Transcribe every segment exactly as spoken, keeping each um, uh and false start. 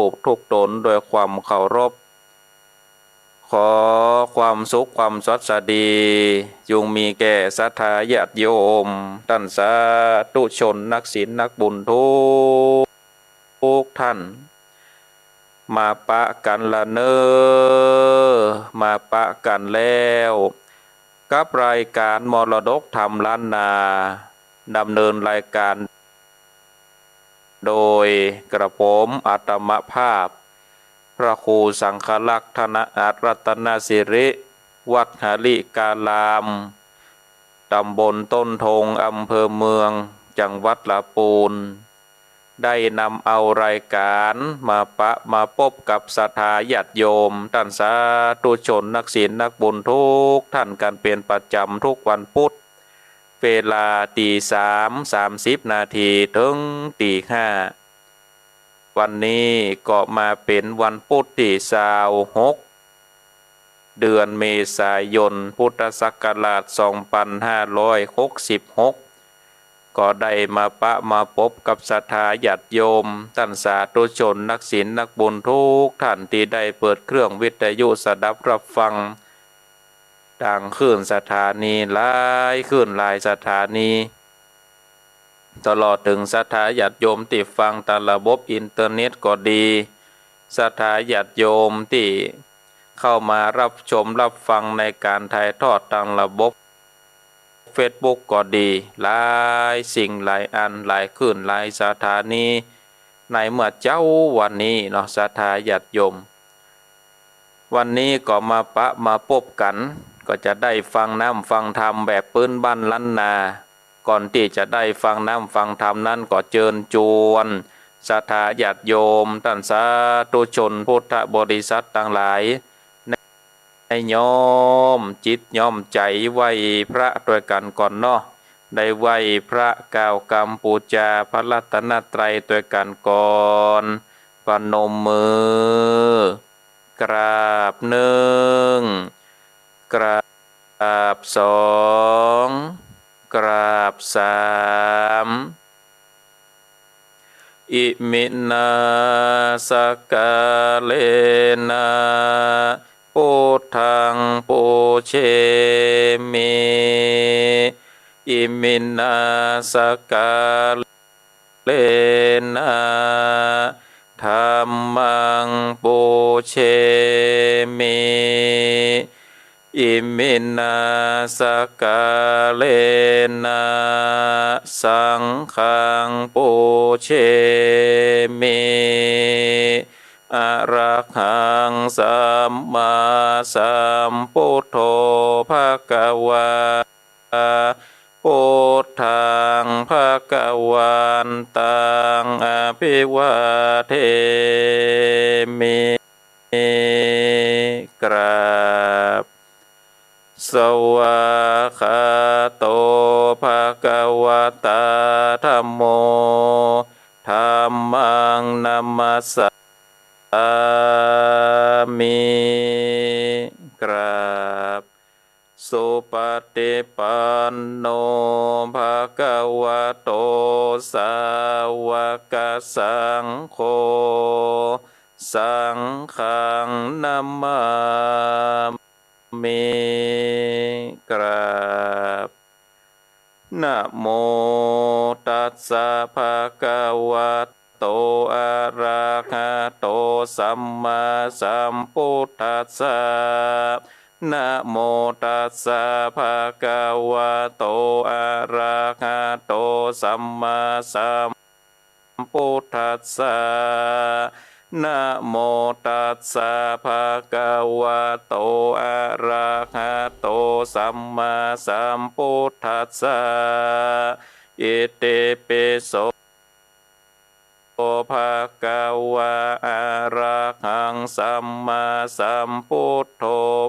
ปทุกต๋นด้วยความเคารพ ขอความสุขความสวัสดี จงมีแก่ศรัทธาญาติโยมต้านสาธุชนนักศีลนักบุญทุก ทุกท่าน มาปะกั๋นละเน่อ มาปะกั๋นแล้ว กับรายก๋านมรดกธรรมล้านนา ดำเนินรายก๋าน โดยกระผมอาตมาภาพ พระครูสังฆรักษ์ธนอัตรัตนสิริ วัดหริการาม ตำบลต้นทง อำเภอเมือง จังหวัดละปูน ได้นำเอารายก๋านมาปะมาปบกับศรัทธาญาติโยมต้านสาธุชนนักศีลนักบุญทุกท่านกั๋นเป๋นประจ๋ำทุกวันปุ๊ด เวลาตี๋สาม สามสิบนาทีเถิงตี๋ห้า วันนี้ก็มาเป๋นวันปุ๊ดตี้ซาวหก เดือนเมษายน พุทธศักราชสองปันห้าร้อยหกสิบหก ก็ได้มาปะมาปบกับศรัทธาญาติโยมต้านสาธุชนนักศีลนักบุญทุกท่านตี้ได้เปิดเครื่องวิทยุสดับฮับฟัง ตางคลื่นสถานีหลายคลื่นหลายสถานี ตลอดเถิงศรัทธาญาติโยมตี้ฟังตางระบบอินเทอร์เน็ตก็ดี ศรัทธาญาติโยมตี้เข้ามาฮับชมฮับฟังในก๋านถ่ายทอดตางระบบเฟซบุ๊กก็ดี หลายสิ่งหลายอัน หลายคลื่นหลายสถานี ในเมื่อเจ๊าวันนี้เนาะ ศรัทธาญาติโยม วันนี้ก็มาปะมาปบกั๋น ก็จะได้ฟังน้ำฟังธรรมแบบปื๊นบ้านล้านนา ก่อนตี้จะได้ฟังน้ำฟังธรรมนั้นก็เจิญจวนศรัทธาญาติโยมต้านสาธุชนพุทธบริษัทตังหลาย ได้ย้อมจิตย้อมใจ๋ไหว้พระตวยกั๋นก่อนเนาะ ได้ไหว้พระกล่าวกำปู๋จาพระรัตนตรัยตวยกั๋นก่อน ประนมมือ กราบนึ่ง กราบสอง กราบสาม อิมินา สักกาเลนะ พุทธัง ปูเชมิ อิมินา สักกาเลนะ ธัมมัง ปูเชมิ อิมินา สักกาเลนะ สังฆัง ปูเชมิ อะระหัง สัมมาสัมพุทโธ ภะคะวา พุทธัง ภะคะวันตัง อะภิวาเทมิ กราบ สวากขาโต ภะคะวะตา ธัมโม ธัมมัง นะมัสสามิ กราบ สุปฏิปันโน ภะคะวะโต สาวกสังโฆ สังฆัง นะมามิ กราบ นะโมตัสสะ ภะคะวะโต อะระหะโต สัมมาสัมพุทธัสสะ นะโมตัสสะ ภะคะวะโต อะระหะโต สัมมาสัมพุทธัสสะ นะโมตัสสะ ภะคะวะโต อะระหะโต สัมมาสัมพุทธัสสะ อิติปิโส ภะคะวะ อะระหัง สัมมาสัมพุทโธ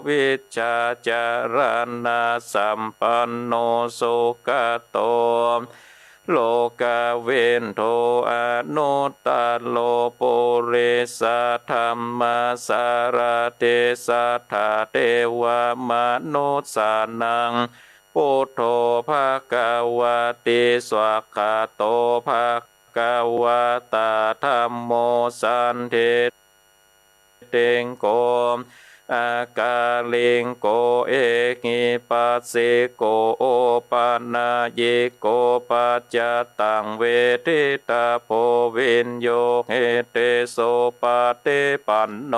วิชชาจารณะสัมปันโน สุขะโต โลกะวิทู อนุตตะโร ปุริสะธัมมะสารถิ สัทธาเทวะมนุสสานัง พุทโธ ภะคะวะติ สวากขาโต ภะ กวาตาธัมโม สันทิฏฐิโก อากาลิโก เอหิปัสสิโก โอปะนัยยิโก ปัจจัตตังเวทิตาโพ วิญญูหิติ สุปะฏิปันโน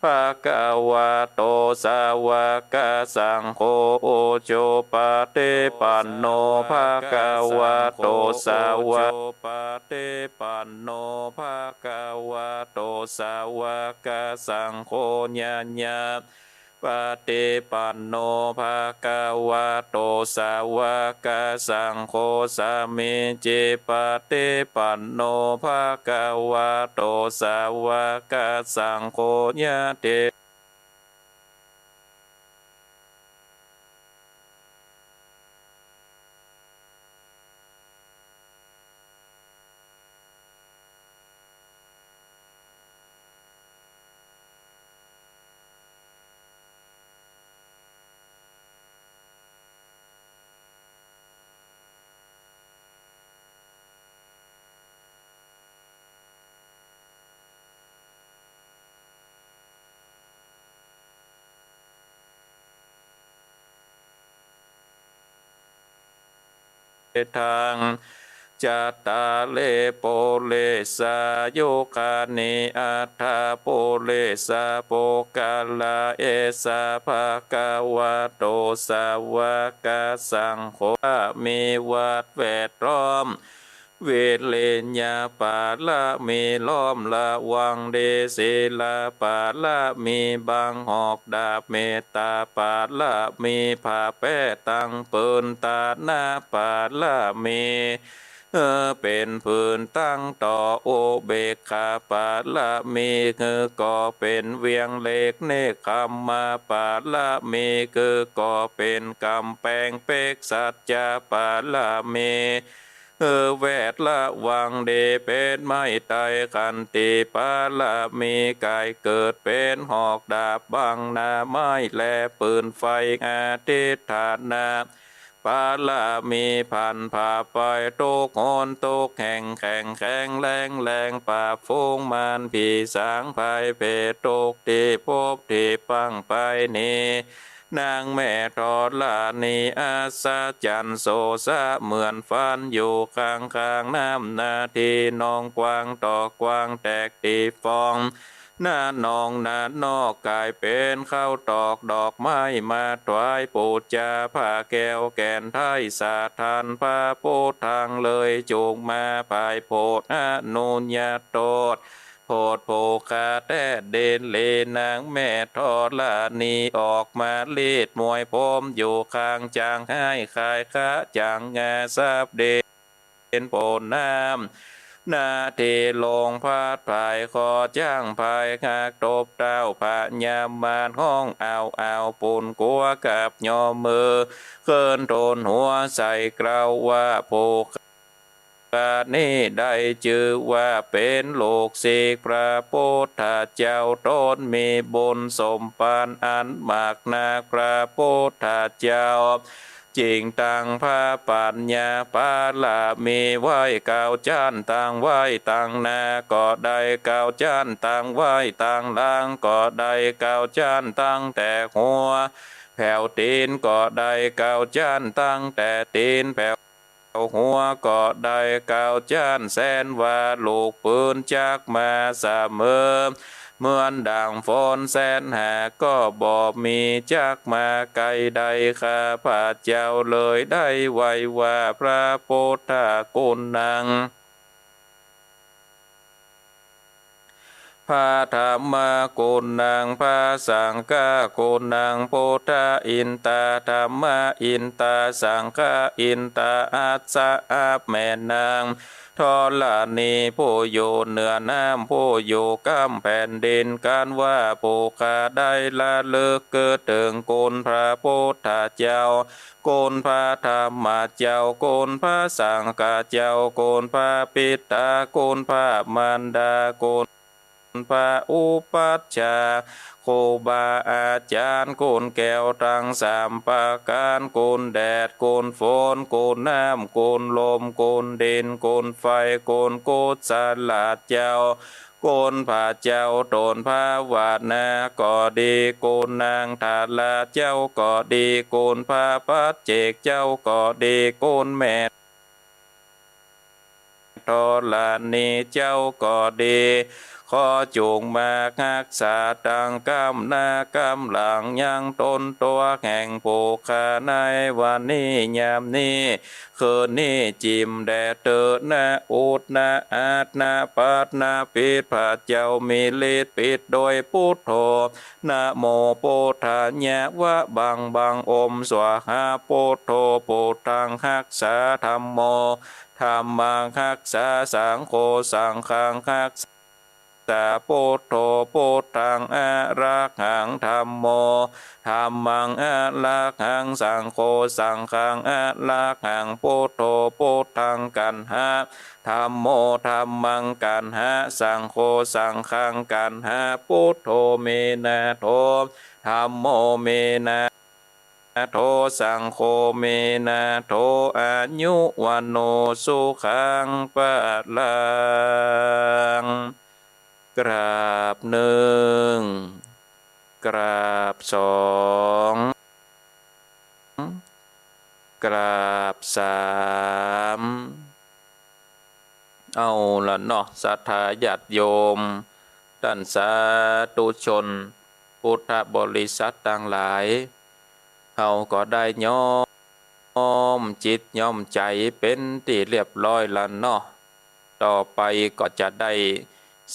ภะคะวะโต สาวกสังโฆ อุจุปะฏิปันโน ภะคะวะโต สาวกปะฏิปันโน ภะคะวะโต สาวกสังโฆ ญาญาปะฏิปันโน ภะคะวะโต สาวกสังโฆ สามีจิปะฏิปันโน ภะคะวะโต สาวกสังโฆ ญาติ ทัง จัตตาริ ปุริสายุคานิ อัฏฐะปุริสะปุคคละ เอสะ ภะคะวะโต สาวกสังโฆ มีวัตรแวดล้อม วิริยะปะระมี ล้อมระวังดี ศีลปะระมี บังหอกดาบ เมตตาปะระมี ผ้าแป้ตังปืน ตานะปะระมี เออ เป๋นผืนตังต่อ อุเบกขาปะระมี คือก่อเป๋นเวียงเหล็ก เนกขัมมะปะระมี คือก่อเป๋นก๋ำแปงเป๊ก สัจจะปะระมี เออ แวดระวังดี เป๋นไม้ไตร ขันติปะระมี ก๋ายเกิดเป๋นหอกดาบ บังหน้าไม้และปืนไฟ อธิฏฐานะ ปะระมี ผันผ่าไปทุกหนทุกแห่ง แข็งแข็งแรงแรง ปราบฝูงมารผีสางภัยเผชิญทุกตี้พบตี้ปังไปนี้ นางแม่ธรณีอัศจรรย์ โสสะเหมือนฝัน อยู่ข้างๆ น้ำนาที นองกว้างต่อกว้าง แตกตี้ฟอง นาหนองนานอก ก๋ายเป๋นข้าวตอกดอกไม้ มาถวายปู๋จา ผ้าแก้วแก่นไทย สะถานพระพุทธัง เลยจุ่งมาภายโผด อนุญาโตษ โผดผู้ข้าแต๊ดินลี นางแม่ธรณี ออกมาลีดมวยผม อยู่ข้างจางฮ้าย คายคะจ๋างงา สับดิน เป๋นโผน้ำ นาทีลงพัดผาย คอจ๊างผายหัก ตบเต้าพญามาร ฮ้องอ้าวอ้าว ปูนกั๋วกับยอมือ เคินทูลหัวใส่เกล้าว่า ผู้ข้านี้ได้จื้อว่าเป๋นลูกศิษย์พระพุทธเจ้า ต๋นมีบุญสมภารอันมากนัก พระพุทธเจ้า จึงตั้งพระปัญญาปะระมีไว้เก้าจั้น ตั้งไว้ตังหน้าก็ได้เก้าจั้น ตั้งไว้ตังหลังก็ได้เก้าจั้น ตั้งแต่หัวแผวตี๋นก็ได้เก้าจั้น ตั้งแต่ตี๋นแผวหัวก็ได้เก้าจั้น แสนว่าลูกปืนจักมาเสมอ เหมือนดั่งฝนแสนหาก็บ่มี จักมาไกลได้ ข้าพเจ้าเลยได้ไหว้ว่า พระพุทธกุณัง พระธรรมกุณัง พระสังฆกุณัง พุทธาอินตา ธัมมาอินตา สังฆาอินตา อัสสะ อับแม่นาง ธรณีผู้อยู่เหนือน้ำ ผู้อยู่ก้ำแผ่นดิน กันว่าผู้ข้าได้ระลึกกึ๊ดเถิงคุณพระพุทธเจ้า คุณพระธรรมเจ้า คุณพระสังฆเจ้า คุณพระปิตา คุณพระมารดา คุณ พระอุปัชฌาย์ ครูบาอาจ๋ารย์ คุณแก้วตึงสามประก๋าน คุณแดด คุณฝน คุณน้ำ คุณลม คุณดิน คุณไฟ คุณกุศลาเจ้า คุณพระเจ้าต๋นภาวนาก็ดี คุณนางทาราเจ้าก็ดี คุณพระปัจเจกเจ้าก็ดี คุณแม่ ธรณีเจ้าก็ดี ขอจุ่งมาฮักษาตึงก้ำหน้าก้ำหลังยังต๋นตั๋วแห่งผู้ข้าในวันนี้ยามนี้ คืนนี้จิ่มแด่เตอ นะอุด นะอาด นะปัด นะปิด พระเจ้ามีฤทธิ์ปิดโดยปุทโธ นะโมปุทธายะ วะบังบัง โอมสวาหา ปุทโธ ปุทธังฮักษา ธัมโม ธัมมังฮักษา สังโฆ สังฆังฮักษา ปุทโธ ปุทธัง อะระหัง ธัมโม ธัมมัง อะระหัง สังโฆ สังฆัง อะระหัง ปุทโธ ปุทธัง กัณหะ ธัมโม ธัมมัง กัณหะ สังโฆ สังฆัง กัณหะ ปุทโธ เม นะโถ ธัมโม เม นะโถ สังโฆ เม นะโถ อายุ วัณโณ สุขัง พะลัง กราบนึ่ง กราบสอง กราบสาม เอาละเนาะ ศรัทธาญาติโยม ต้านสาธุชน พุทธบริษัทตังหลาย เฮาก็ได้น้อมจิตน้อมใจ๋เป๋นตี้เรียบร้อยละเนาะ ต่อไปก็จะได้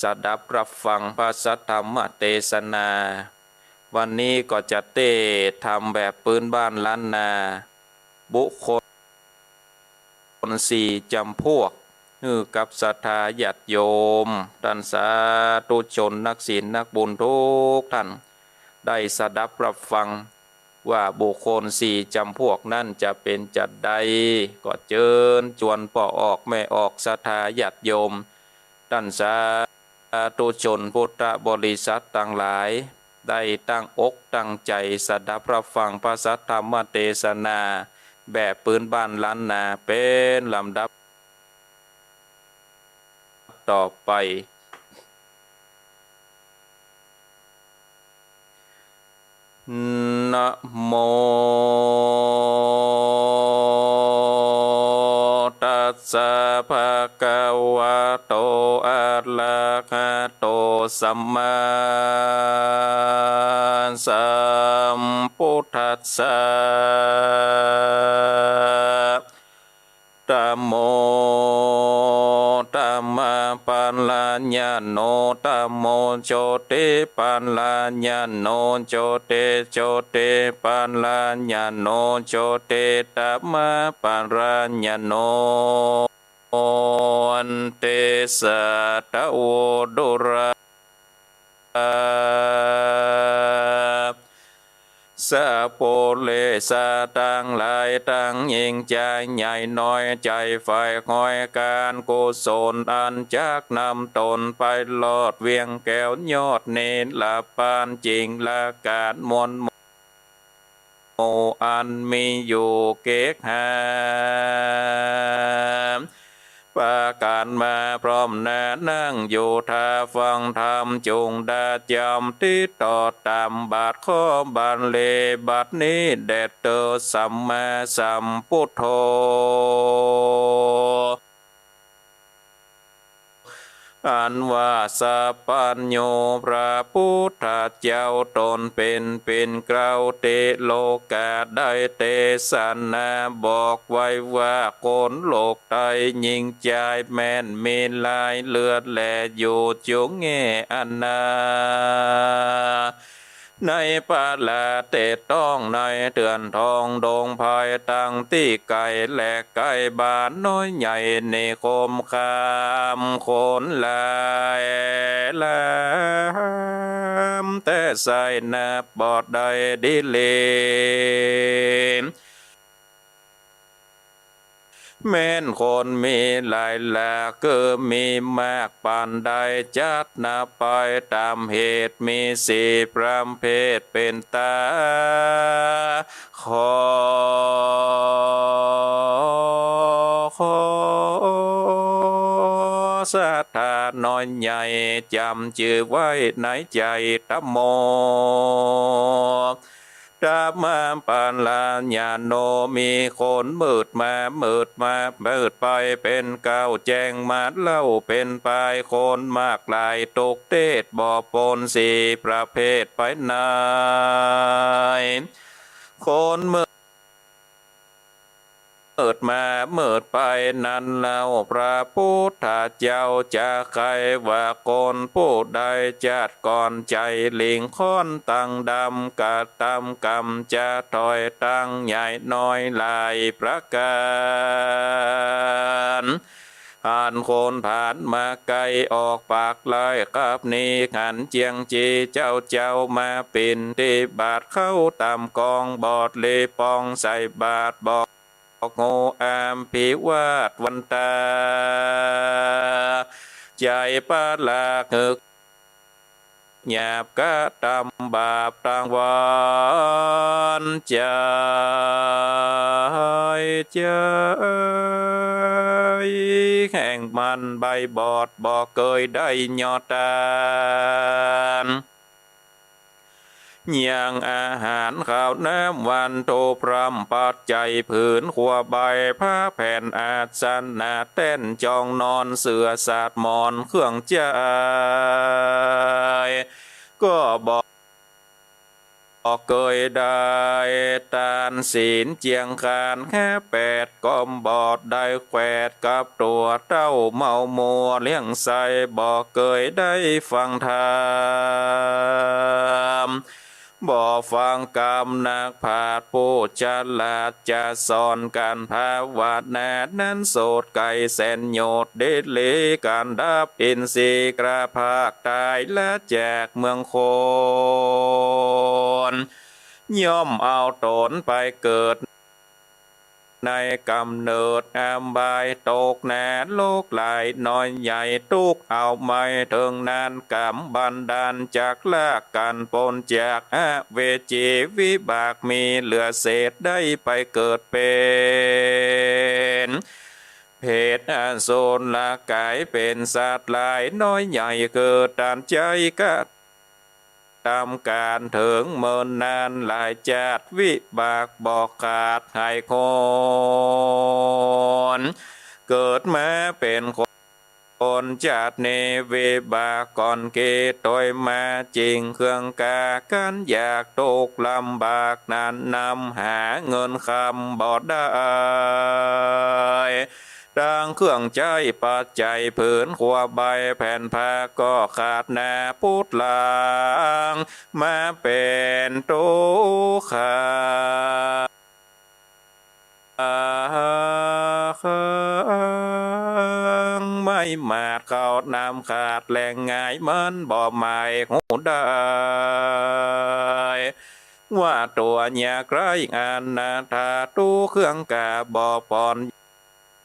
สดับรับฟังพระสัทธรรมเตสนา วันนี้ก็จะเตสน์ธรรมแบบปื๊นบ้านล้านนา บุคคลสี่จ๋ำพวก หื้อกับศรัทธาญาติโยม ต้านสาธุชนนักศีลนักบุญทุกต้าน ได้สดับรับฟัง ว่าบุคคลสี่จ๋ำพวกนั้นจะเป๋นจาใด ก็เจิญจวนป้อออกแม่ออกศรัทธาญาติโยม ต้านสาธุชนพุทธบริษัทตังหลาย ได้ตั้งอกตั้งใจ๋สดับรับฟังพระสัทธรรมเตสนา แบบปื๊นบ้านล้านนาเป๋นลำดับต่อไป นะโมตัสสะ ภะคะวะโต อะระหะโต สัมมาสัมพุทธัสสะ ธัมโม ธัมมะปะระยะโณ ธัมโม โจติปะระยะโณ โจติ โจติปะระยะโณ โจติ ธัมมะปะระยะโณ โหติ สัตถะโว ดุรา สัพเพ เรศาตังหลาย ตังยิ่งใจ๋ใหญ่น้อย ใจ๋ฝ่ายคอยก๋านกุศล อันจักนำต๋นไปรอดเวียงแก้วยอดเนรปาน จิ่งละก๋านมนต์ หมู่อันมีอยู่เกกหา ประก๋านมาพร้อมหน้านั่งอยู่ท่าฟังธรรม จุ่งได้จ๋ำติดต่อต๋ามบาทข้อบันเลง บัดนี้แด่เต๊อะ สัมมาสัมพุทโธ อันว่าสัพพัญญูพระพุทธเจ้าต๋นเป๋น เป๋นเกล้าติโลกา ได้เตสนาบอกไว้ว่า คนโลกใต้ยิ่งใจ๋แม่นมีหลายเลือดแล อยู่จุ่งแง่อันนา ในป่าลาเต็ดต้อง ในเถื่อนทองดงไพร ตังตี้ไก๋และใก้ บ้านน้อยใหญ่นิคมคาม คนหลายล้าน แต่ไส้นับบ่ได้ดีหลี เ แม้นคนมีหลายหลาก คือมีมากปานใด จัดนับไปต๋ามเหตุ มีสี่ประเภทเป๋นต๋า ขอ ขอ ศรัทธาน้อยใหญ่ จ๋ำจื้อไว้ในใจ๋ ธัมโม ธัมมะปะระญาโณ มีคนมืดมา มืดมา มืดไปเป๋นเก๊า แจ้งมาเล่าเป๋นปาย คนมากหลายตุ๊กเทศน์ บ่ปนสี่ประเภทไปใน คนมืด มืดมา มืดไปนั้นเล่า พระพุทธเจ้าจะใค่ว่าคนผู้ใดจัดก่อนใจ๋หลิ่งค้อนตังดำ กระตำกรรมจะถอยตังใหญ่น้อยหลายประก๋าน อันคนผ่านมาใก้ออกปากไล่กับนี้ หันเจียงจีเจ้าเจ้ามาปิณฑบาตเข้าต๋ามกอง บอดลีปองใส่บาตร บอกฮู้อภิวาทวันตา ใจ๋ปะละหึก หยาบกระตำบาปตังวัน ใจ๋ ใจ๋ แห่งมันใบ้บอด บ่เกยได้ยอดตาน ยังอาหารข้าวน้ำ วัตถุพร่ำปัจจัย ผืนครัวใบ ผ้าแผ่นอาสนะ แต้นจองนอน เสื่อสาดหมอน เครื่องใจ๊ ก็บ่เกยได้ ตานศีลเจียงคานแค่แปด ก็บ่ได้แขวดกับตั๋ว เต้าเมามัวเลี้ยงใส้ บ่เกยได้ฟังธรรม บ่ฟังกำนักปราชญ์ผู้ฉลาด จะสอนก๋านภาวนา นั้นโสดไก๋แสนโยชน์ ดีหลีก๋านดับอินทรีย์ กระพรากต๋ายละจากเมืองคน ย่อมเอาต๋นไปเกิด ในก๋ำเนิดอบาย ตกนรกหลายน้อยใหญ่ ตุ๊กข์เอาไม่เถิงนาน กรรมบันดาลจักลากกั๋นป๊นจากอเวจี วิบากมีเหลือเศษ ได้ไปเกิดเป๋น เปรตอสุรก๋าย เป๋นสัตว์หลายน้อยใหญ่ เกิดตันใจ๊กระ ตำก๋านเถิงเมินนานหลายจาติ วิบากบ่ขาดหายคน เกิดมาเป๋นคนจาตินี้ วิบากก่อนเกยตวยมาจริง เครื่องกากั๋นอยากตุ๊กข์ลำบากนั้น นำหาเงินคำบ่ได้ ตังเครื่องใจ๊ปัจจัย ผืนครัวใบแผ่นผ้าก็ขาดนา พุทธัง มาเป๋นตุ๊กข์ ไม่หมาดเข้าน้ำขาดแหล่งง่าย มันบ่หมายฮู้ได้ ว่าตั๋วยากไร้อนาถา ตุ๊กข์เครื่องกาบ่ผ่อน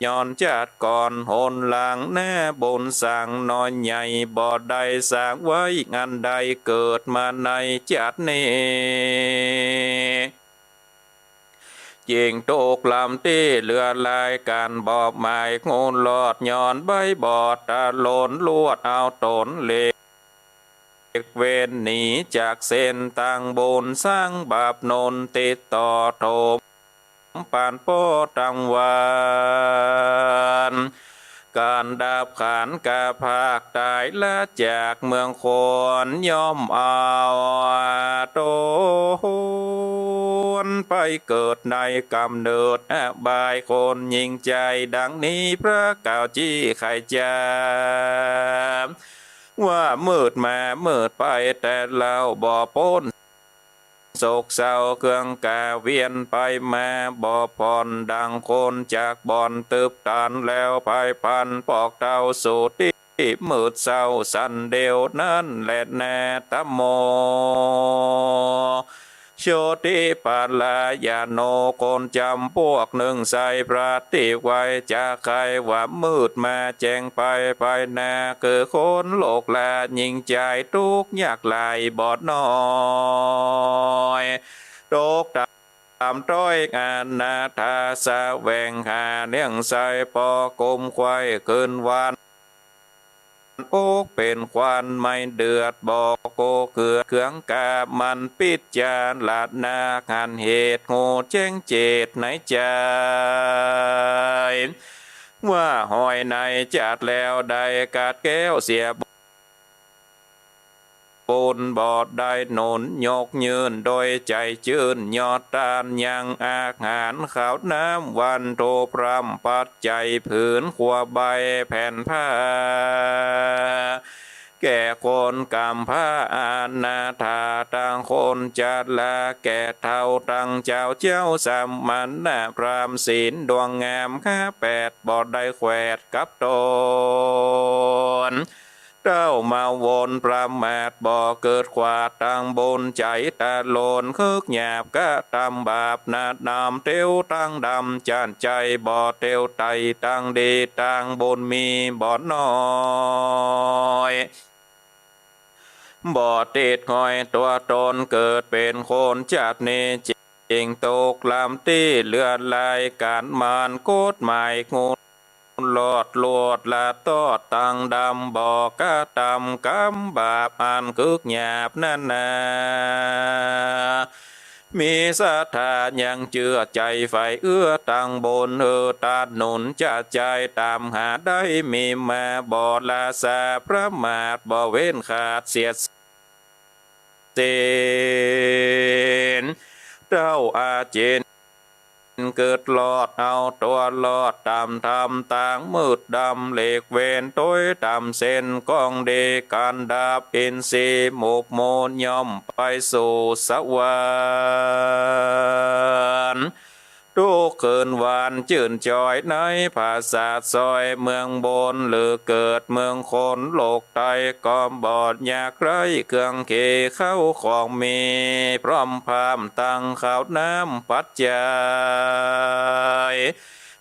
ย้อนจาติก่อนหนหลัง นาบุญสังน้อยใหญ่ บ่ได้สร้างไว้อันใด เกิดมาในจาตินี้ จิ่งตุ๊กข์ลำตี้เหลือหลาย ก๋านบ่หมายฮู้รอด ย้อนใบ้บอดตะหล่น ลวดเอาต๋นหลีก เว้นหนีจากเส้นตางบุญ สร้างบาปหนุนติดต่อโถม ปานป้อตังวัน ก๋านดับขันธ์กระพรากต๋ายละจากเมืองคน ย่อมเอาต๋นไปเกิดในก๋ำเนิดอบาย คนหญิงใจ๋ดังนี้ พระกล่าวจี้ไขจ๋า ว่ามืดมามืดไปแต่เล่า บ่ป๊นโศกเศร้า เครื่องกาเวียนไปมาบ่ผ่อน ดังคนจากบ่อนตึบตันแล้ว ไพร่พลันปอกเต้าสู่ตี้มืดเศร้า สันเดียวนั้นแลนา ธัมโม โชติปัลลายาโน คนจ๋ำปวกนึ่งใส่ประทีปไว้ จะใค่ว่ามืดมาแจ้งไป ไปหน้า คือคนโลกลา ยิ่งใจ๋ทุกข์ยากไร้บอดน้อย ตกต่ำต้อยอนาถา แสวงหาเลี้ยงใส่ปอกุมไขว่ คืนวัน อกเป๋นควันไม่เดือด บ่โกเกือดเคืองกา มันพิจารณาหันเหตุ ฮู้แจ้งเจตในใจ๋ ว่าห้อยในจาติแล้ว ได้กัดแก้วเสียบุญ บ่ได้หนุนยกยื่น โดยใจ๋จื้นยอดตาน ยังอาหารข้าวน้ำ วัตถุพร่ำปัจจัย ผืนครัวใบแผ่นผ้า แก่คนกำพร้าอนาถา ตังคนจราแก่เฒ่า ตังเจ้าเจ้าสมณะพราหมณ์ ศีลดวงงามห้าแปด บ่ได้แขวดกับตน เต้ามาวนประมาท บ่เกิดขวาดตังบุญ ใจ๋ตะโลนคึกหยาบ กระตำบาปหนาดำ เตียวตังดำจานใจ๋ บ่เตียวไต่ตังดี ตังบุญมีบ่น้อย บ่ติดห้อยตั๋วตน เกิดเป๋นคนจาตินี้ จึงตกลำตี้เลือดไหล ก๋านมานกฎหมาย งูรอดลวดละตอดตังดำ บ่กระตำกรรมบาป อันคึกหยาบนั้นนา มีศรัทธายังเจื้อใจ๋ใฝ่เอื้อตังบุญ หื้อตานหนุนจะใจ๋ ต๋ามหาได้มีมา บ่ละสาประมาท บ่เว้นขาดเสีย สิ้น เต้าอาจิน กึ๊ดรอดเอาตั๋วรอด ต๋ามธรรมตางมืดดำ หลีกเว้นตวยต๋ามเส้นกองดี กันดารอินทรีย์หมกมุ่น ย่อมไปสู่สวรรค์ ทุกคืนวันจื้นจ้อยในผาสาทซอยเมืองบน หรือเกิดเมืองคนโลกไตก็บ่ยากไร้เครื่องเข เข้าของมีพร้อมพร้ำตังข้าวน้ำปัจจัย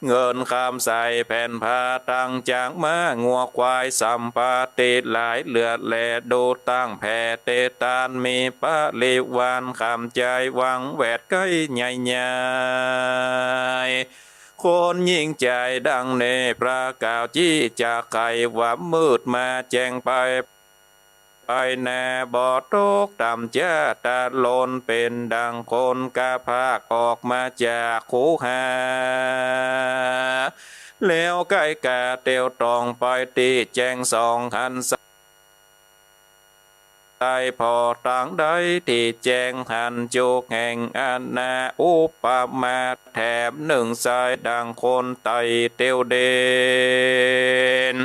เงินคำใส่แผ่นผ้าตังจ๊างม้างัวควาย สัมปติหลายเหลือแล ดูตั้งแผ่เตตาน มีปริวารคำใจ๋ หวังแวดใก้ใหญ่ใหญ่ คนยิ่งใจ๋ดังนี้ ประกล่าวจี้จะใค่ว่ามืดมาแจ้งไป ไปหน้า บ่ตกต่ำจ๊าตะโลน เป๋นดังคนกะพรากออกมาจากคูหา แล้วใก้กะเตียวต่องไปตี้แจ้งส่องหันใส ใสผ่อตางใดตี้แจ้งหันจุกแห่งอันนา อุปมาแถมนึ่งใสดังคนไต่เตียวเด่น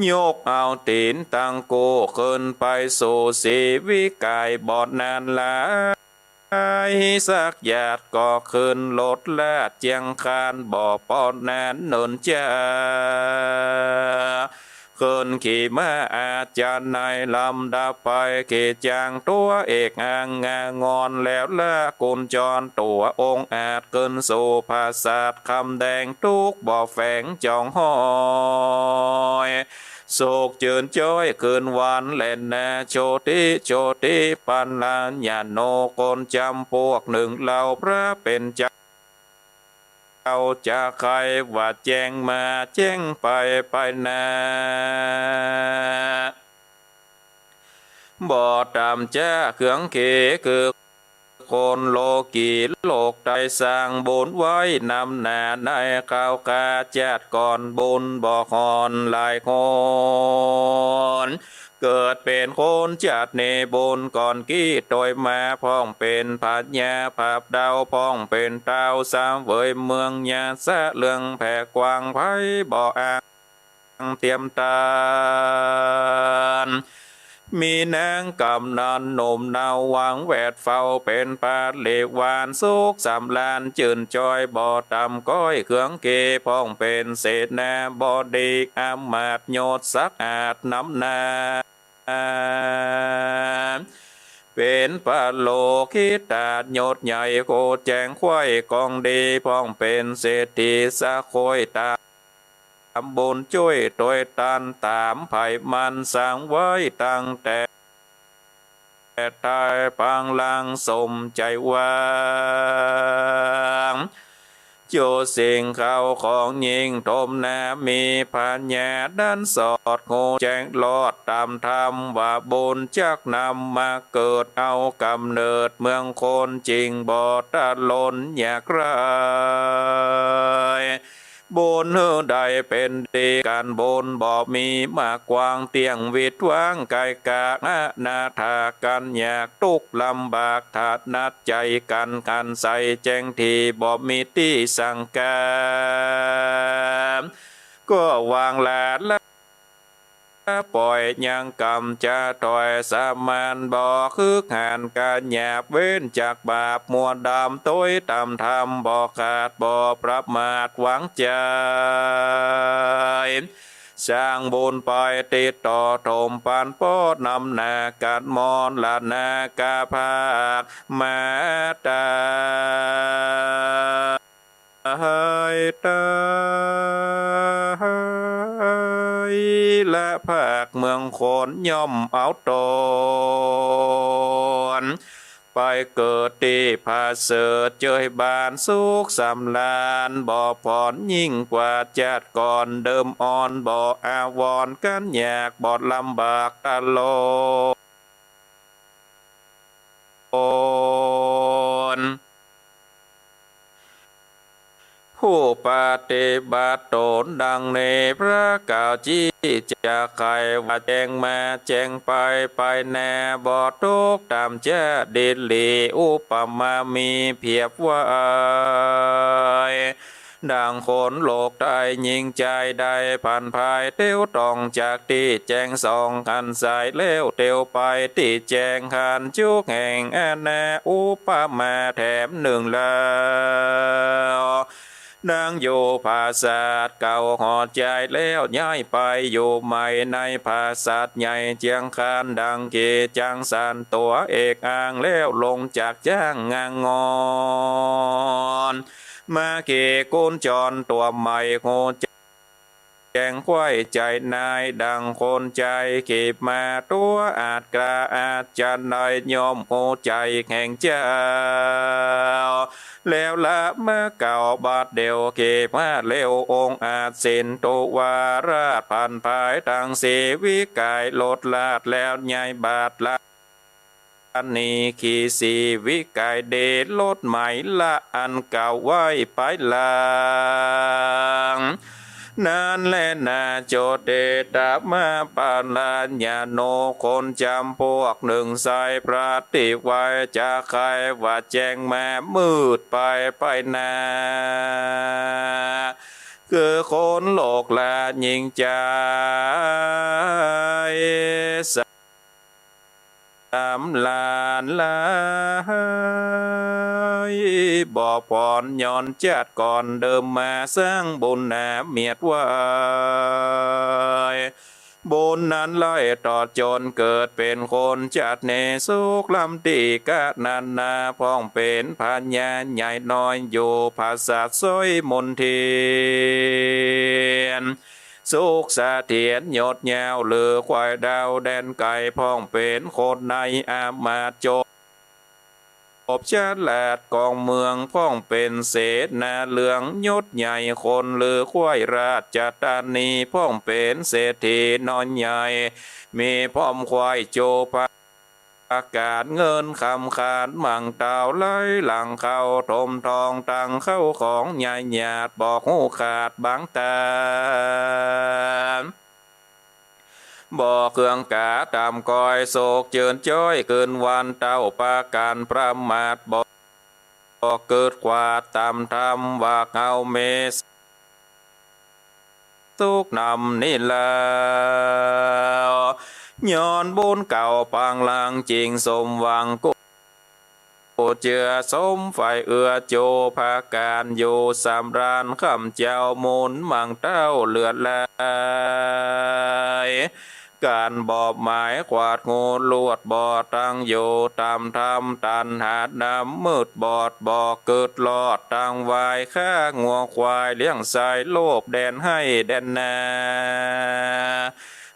ยกเอาตี๋นตังกู้ขึ้นไปสู่สีวิไก บ่นานหลาย สักหยาดก็ขึ้นรถลาดเจียงคาน บ่ปอดนานเนินจ๊า ขึ้นขี่ม้าอาจารย์ในลำดับไป ขี่จ้างตั๋วเอกอางงางอน แล้วลากกุญจรตั๋วองอาจ ขึ้นสู่ผาสาทคำแดง ตุ๊กข์บ่แฝงจ๋องห้อย สุขจื้นจ้อยคืนวันแลนา โชติ โชติปัลลายาโน คนจ๋ำปวกนึ่งเล่า พระเป๋นเจ้า เจ้าจะใค่ว่าแจ้งมาแจ้งไป ไปหน้า บ่ต่ำจ๊าเครื่องเข คือคนโลกีโลกไต สร้างบุญไว้นำหน้า ในคราวคราจ๊าดก่อน บุญบ่ฮ้อนหลายหน เกิดเป๋นคนจ๊าดนี้ บุญก่อนกี้ตวยมา พ่องเป๋นพญาผาบดาว พ่องเป๋นเต้าเสวยเมืองยาสะ เรื่องแผ่กว้างไพบ่อาจเตียมตาน มีนางกำนันหนุ่มเนา หวังแวดเฝ้าเป๋นปริวาร สุขสำราญจื้นจ้อย บ่ต่ำก้อยเครื่องเข พ่องเป๋นเสนาบดี อำมาตย์ยศศักดิ์อาจนำหน้า เป๋ นปโลกิตาโยชน์ใหญ่ ฮู้แจ้งไขว้กองดี พ่องเป๋นเศรษฐีสะโขยต๋ามบุญจ้วยตวยตานต๋ามใผมันสร้างไว้ตั้งแต่ แต่ใต้ปางหลังสมใจ๋วาง จุสิ่งเข้าของยิ่งถมนา มีปัญญาดันสอดฮู้แจ้งรอดต๋ามธรรมว่าบุญจักนำมาเกิดเอาก๋ำเนิดเมืองคน จึงบ่ตะหล่นยากไร้ บุญหื้อใดเป๋นดีกั๋น บุญบ่มีมากกว้าง เตี้ยงวิดวางไก๋กา อนาถากั๋น ยากตุ๊กลำบาก ถนัดใจ๋กั๋น หันใสแจ้งตี้ บ่มีตี้สังกา ก็วางละละ ป่อยยังกำจะถอย สมานบ่คึกหัน ก๋าหยาบเว้นจากบาป มัวดำตวยต๋ามธรรม บ่ขาดบ่ประมาทวางใจ๋ สร้างบุญไปติดต่อถมปันป้อนนำหน้า กั๋นมรณะกาพากมาตาย ตาย ตาย ละภาคเมืองคนย่อมเอาต๋น ไปเกิดตี้ผาเสริฐเจยบานสุขสำราญ บ่ผ่อนยิ่งกว่าจาติก่อนเดิมอ่อน บ่อาวรณ์กั๋นยาก บ่ลำบากตะหล่น ผู้ปฏิบัติต๋นดังนี้ พระกล่าวจี้จะใค่ว่าแจ้งมาแจ้งไป ไปแน่บ่ตกต๋ามจาติหลี อุปมามีเปรียบไว้ ดังคนโลกใต้ยิ่งใจ๋ได้ผันภาย เตียวต้องจากตี้แจ้งสองหันสาย แล้วเตียวไปตี้แจ้งหันจุกแห่ง อานา อุปมาแถมนึ่งแล้ว ดังอยู่ผาสัตว์เก่าหอดใจ๋แล้ว ย้ายไปอยู่ใหม่ในผาสัตว์ใหญ่เจียงคาน ดังเกจังสันตั๋วเอกอ้างแล้ว ลงจากจ๊างงางอน มาเกกุญจรตั๋วใหม่ ฮู้แจ้งไขว้ใจ๋นาย ดังคนใจ๋เก็บมาตั๋วอาจกล้า อาจจะได้ย่อมฮู้ใจ๋แห่งเจ้า แล้วละมาเก่าบัดเดี่ยว เก็บมาแล้วองค์อาจสินตุวาราช ผันภายตังสีวิกาย ลดลาดแล้วย้ายบาทละ อันนี้ขีสีวิกายเดชลดไหมละอันเก่าไว้ไปหลัง นั้นแลนา โจเตตะมาปะละญาโณ คนจ๋ำพวกนึ่งใส่ปฏิไว้ จะใค่ว่าแจ้งมามืดไปไปนา คือคนโลกละยิ่งใจ๋ สำราญหลาย บ่ผ่อนหย่อนจาติก่อนเดิมมา สร้างบุญหนาเมียดไว้ บุญนั้นไล่ตอดจนเกิดเป๋นคนจาตินี้ สุขล้ำตี้กะนั้นนา พ่องเป๋นพญาใหญ่น้อย อยู่ผาสัตว์สวยมนเทียน สุขเสถียรยศยาว เหลือไขว้ดาวแดนไก๋ พ่องเป๋นคนในอามาตย์จบ จบฉลาดกองเมือง พ่องเป๋นเสนาเหลืองยศใหญ่ คนเหลือไขว้ราชธานี พ่องเป๋นเศรษฐีน้อยใหญ่ มีพ่อมไขว้โจพา อาก๋านเงินคำขานมั่งเต้า ไหลหลั่งเข้าถมทอง ตังเข้าของใหญ่หยาด บ่ฮู้ขาดบางต๋า บ่เคืองกาต๋ามก้อย สุขจื้นจ้อยคืนวัน เต้าปาก๋านประมาท บ่เกิดขวาดต๋ามธรรม ว่าเฮามี สุขนำนี้แล้ว ย้อนบุญเก่าปางหลัง จึงสมหวังกู้เจื้อสมใฝ่เอื้อ โจพาก๋านอยู่สำราญ ค่ำเจ้าหมุนมั่งเต้าเลือดไหล ก๋านบ่หมายขวาดงูลวดบ่ตั้งอยู่ ต๋ามธรรมตัณหาดำมืดบอด บ่กึ๊ดรอดตังวาย ฆ่างัวควาย เลี้ยงไส้โลภแดนไฮ่แดนนา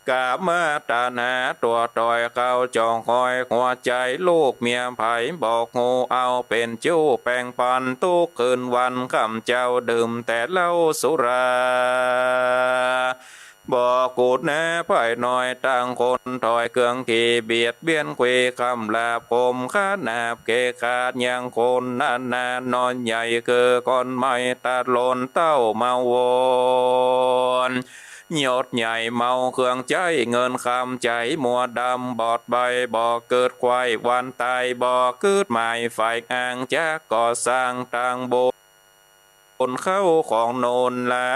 ก๋ามาตัณหาตั๋วต๋อย เข้าจองหอยหัวใจ๋ ลูกเมียใผบ่ฮู้ เอาเป๋นจู๊แป่งปัน ตุ๊กคืนวันค่ำเจ๊า ดื่มแต่เหล้าสุรา บ่กู้เนื้อใผน้อย ตังคนถอยเกื้องตี้เบียดเบียน ควีคำหลาบคม ขนาบเกะขะยังคนนานา น้อยใหญ่คือคนใหม่ ตะลนเต้าเมาวน ยศใหญ่เมาเครื่องใจ๊ เงินคำใจ๋มัวดำ บอดใบบ่กึ๊ดไขว่ วันต๋ายบ่กึ๊ดหมาย ใฝ่อ้างจักก่อสร้างตังบุญ เข้าของโนนหลา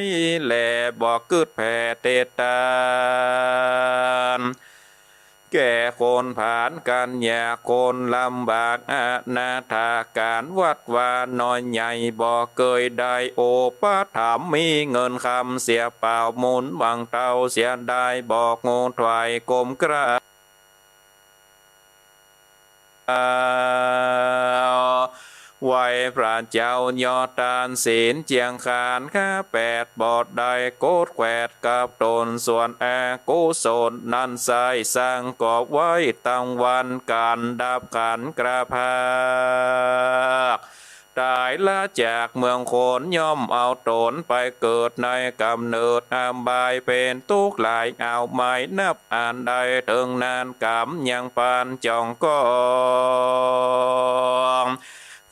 ย และบ่กึ๊ดแผ่เตตาน แก่คนผานกันยาก คนลำบากอนาถา ก๋านวัดวาน้อยใหญ่ บ่เกยได้อุปถัมภ์ มีเงินคำเสียเปล่า หมุนหวังเต้าเสียดาย บ่ฮู้ถ้วยก้มกราบ ไหว้พระเจ้ายอดตานศีลเจียงคาน ข้าแปดบ่ได้โกรธแขวดกับต๋น ส่วนอกุศลนั้นใส้สร้างก่อไว้ตังวัน ก๋านดับขันกระพราก ต๋ายละจากเมืองคน ย่อมเอาต๋นไปเกิดในก๋ำเนิดอบาย เป๋นตุ๊กข์หลาย เอาไม่นับ อันได้เถิงนานกำยังปานจ่องกอง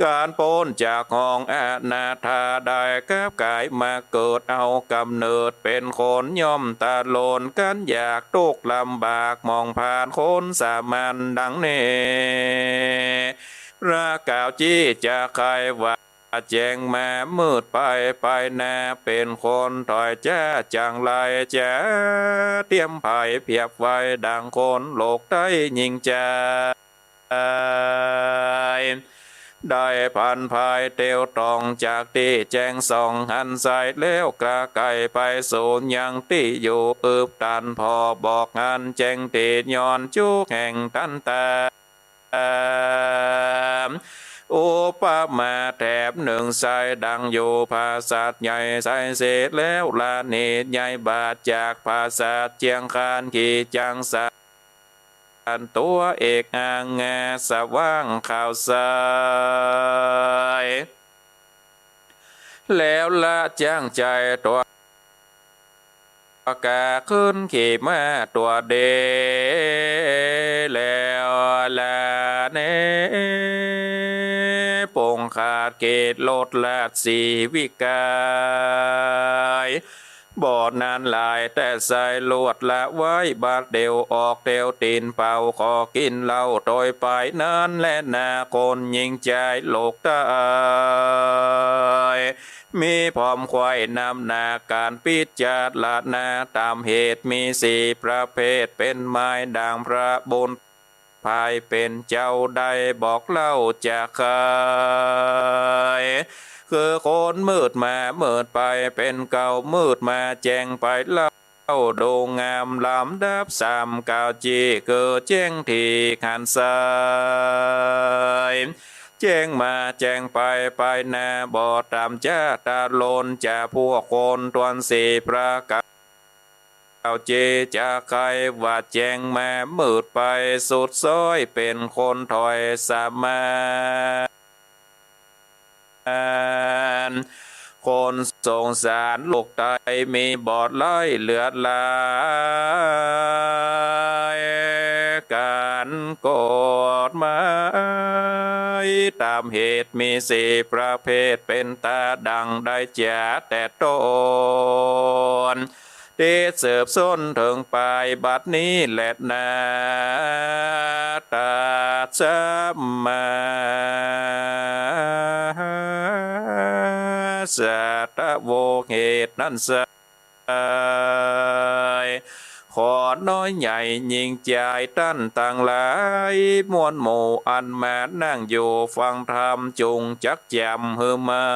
ก๋านป๊นจากห้องอนาถา ได้กลับก๋ายมาเกิดเอาก๋ำเนิดเป๋นคน ย่อมตะลนกั๋นอยาก ตุ๊กข์ลำบากหมองผ่านคนสามัญดังนี้ พระกล่าวจี้จะใค่ว่า แจ้งมามืดไป ไปหน้าเป๋นคนถอย จะจังไรจะเตรียมไผเปียบไว้ ดังคนโลกใต้ยิ่งใจ๋ ได้ผันภายเตียวต้องจากตี้แจ้งส่องหันใส แล้วกระไกไปสู่ยังตี้อยู่ อึบตันผ่อบอกหันแจ้งตี้ ย้อนจุกแห่งตันตา อุปมาแถบนึ่งไส้ดังอยู่ผาสัตว์ใหญ่ไส้เสดแล้ว ละเนตรใหญ่บาดจากผาสัตว์เจียงคาน ขี่จังสันตั๋วเอกอางาสว่างขาวใส แล้วละจั้งใจ๋ตั๋ว กาขึ้นขี่ม้าตั๋วเด แล้วละเน ปงขาดเขตลดลาดสีวิกาย บ่นั้นหลายแต่ไส้ลวดละไว้ บาดเดี่ยวออกเตียวตี๋นเป่า ขอกิ๋นเหล้าโตยไปนั้นแลนา คนยิ่งใจ๋โลกใต้ มีผอมไขว่นำหน้าก๋านปิจารณา ต๋ามเหตุมีสี่ประเภท เป๋นไม้ดั่งพระบุญภายเป๋นเจ้าได้บอกเล่าจะใค่ คือคนมืดมามืดไปเป๋นเก่า มืดมาแจ้งไปเล่า ดูงามลำดับสามกล่าวจี้ คือแจ้งตี้หันใส แจ้งมาแจ้งไป ไปหน้าบ่ต๋ามจะตะลน จะพวกคนตวนสี่ประก๋าว เจจะใค่ว่าแจ้งมามืดไปสุดซ้อย เป๋นคนถอยสามัญ คนสงสารโลกใต้มีบ่หลายเหลือหลาย ก๋านกฎหมายต๋ามเหตุมีสี่ประเภท เป๋นตาดั่งได้จะแต๊ต้น ตี้สืบส้นเถิงปายบัดนี้แลนา ตรัสมา สัตวโว เหตุนั้นไส้ ขอน้อยใหญ่ยิ่งใจ๋ต้านตังหลาย มวลหมู่อันมานั่งอยู่ฟังธรรม จุ่งจักจ๋ำหื้อมั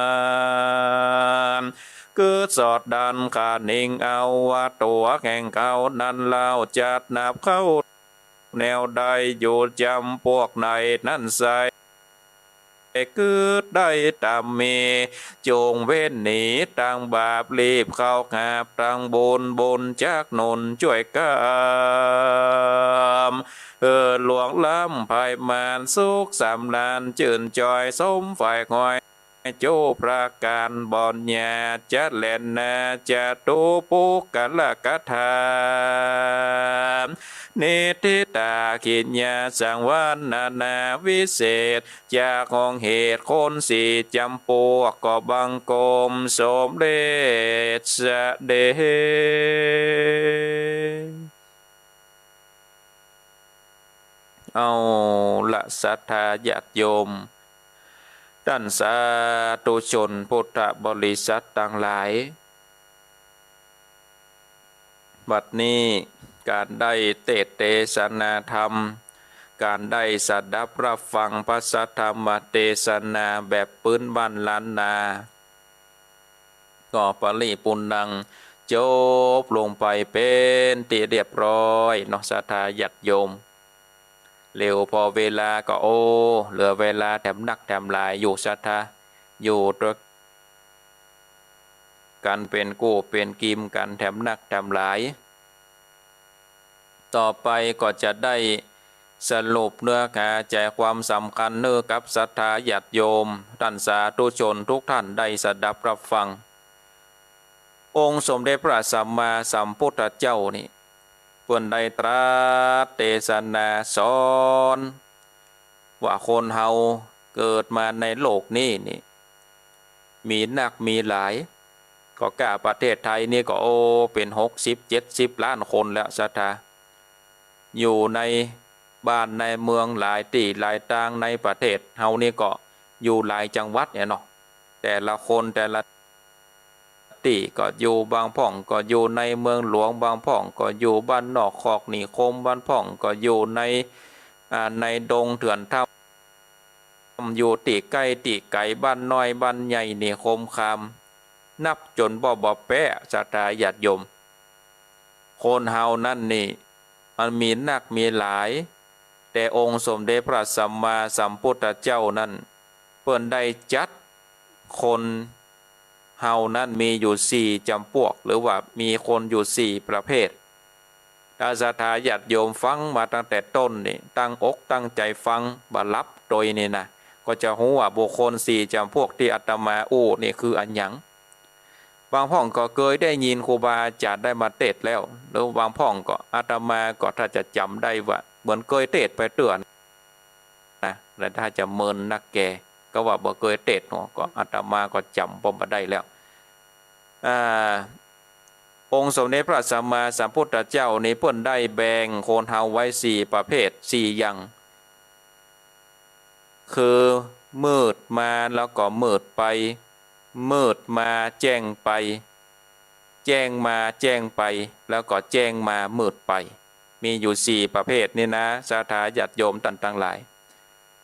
น คือสอดดั้นคะนิงเอาว่าตั๋วแห่งเขานั้นเล่า จัดนับเข้าแนวใดอยู่จ๋ำปวกไหนนั้นไซร้ กึ๊ดได้ต๋ามมี จุ่งเว้นหนีตางบาป รีบเข้าหาบตางบุญ บุญจักหนุนจ้วยกำ หื้อล่วงล้ำภัยมาร สุขสำราญจื้นจอย สมใฝ่หอย จุประก๋าน บ่อนหญ้าจะแล่นนา จตุปุคละกถา นิฏฐิตากิจญาสังวรรณนาวิเศษ จากห้องเหตุคนสี่จ๋ำปวก ก็บังคมสมเด็จเสด็จ เอาละศรัทธาญาติโยม ต้านสาธุชนพุทธบริษัทตังหลาย บัดนี้ก๋านได้เตสน์เตสนาธรรม ก๋านได้สดับฮับฟังพระสัทธรรมเตสนาแบบปื๊นบ้านล้านนา ก็ปริปูรณัง จบลงไปเป๋นตี้เรียบร้อยเนาะ ศรัทธาญาติโยม เหลียวผ่อเวลาก็ โอ้ เหลือเวลาแถมนักแถมหลายอยู่ ศรัทธา อยู่ตวยกั๋นเป๋นกู้เป๋นกีมกั๋นแถมนักแถมหลาย ต่อไปก็จะได้สรุปเนื้อหาใจ๋ความสำคัญหื้อกับศรัทธาญาติโยม ต้านสาธุชนทุกท่านได้สดับฮับฟัง องค์สมเด็จพระสัมมาสัมพุทธเจ้านี่ เปิ้นได้ตรัสเตสนาสอน ว่าคนเฮาเกิดมาในโลกนี้นี่ มีนักมีหลาย ก็ก้าประเทศไทยนี่ก็ โอ้ เป๋นหกสิบเจ็ดสิบล้านคนแล้ว ศรัทธา อยู่ในบ้านในเมืองหลายตี้หลายตางในประเทศเฮานี่ก็อยู่หลายจังหวัดเนี่ยเนาะ แต่ละคนแต่ละตี้ก็อยู่ บางพ่องก็อยู่ในเมืองหลวง บางพ่องก็อยู่บ้านนอกคอกนิคม บางพ่องก็อยู่ใน อ่า ในดงเถื่อนถ้ำ อยู่ตี้ใก้ตี้ไก๋ บ้านน้อยบ้านใหญ่นิคมคาม นับจ๋นบ่ บ่แป๊ ศรัทธาญาติโยม คนเฮานั้นนี่ มันมีนักมีหลาย แต่องค์สมเด็จพระสัมมาสัมพุทธเจ้านั้น เปิ้นได้จัดคนเฮานั้นมีอยู่สี่จ๋ำปวก หรือว่ามีคนอยู่สี่ประเภท ถ้าศรัทธาญาติโยมฟังมาตั้งแต่ต้นนี่ ตั้งอกตั้งใจ๋ฟัง บ่หลับตวยนี่นะ ก็จะฮู้ว่าบุคคลสี่จ๋ำปวกตี้อาตมาอู้นี่คืออะหยัง บางพ่องก็เกยได้ยินครูบาอาจ๋ารย์ได้มาเตสน์แล้ว หรือบางพ่องก็อาตมาก็ถ้าจะจ๋ำได้ว่าเหมือนเกยเตสน์ไปเตื้อนะ แต่ถ้าจะเมินนักแก ก็ว่าบ่เกยเตสน์เนาะ ก็อาตมาก็จ๋ำบ่ได้แล้ว อ่า องค์สมเด็จพระสัมมาสัมพุทธเจ้านี้เปิ้นได้แบ่งคนเฮาไว้สี่ประเภท สี่อย่าง คือมืดมาแล้วก็มืดไป มืดมาแจ้งไป แจ้งมาแจ้งไป แล้วก็แจ้งมามืดไป มีอยู่สี่ประเภทนี่นะ ศรัทธาญาติโยมต้านตังหลาย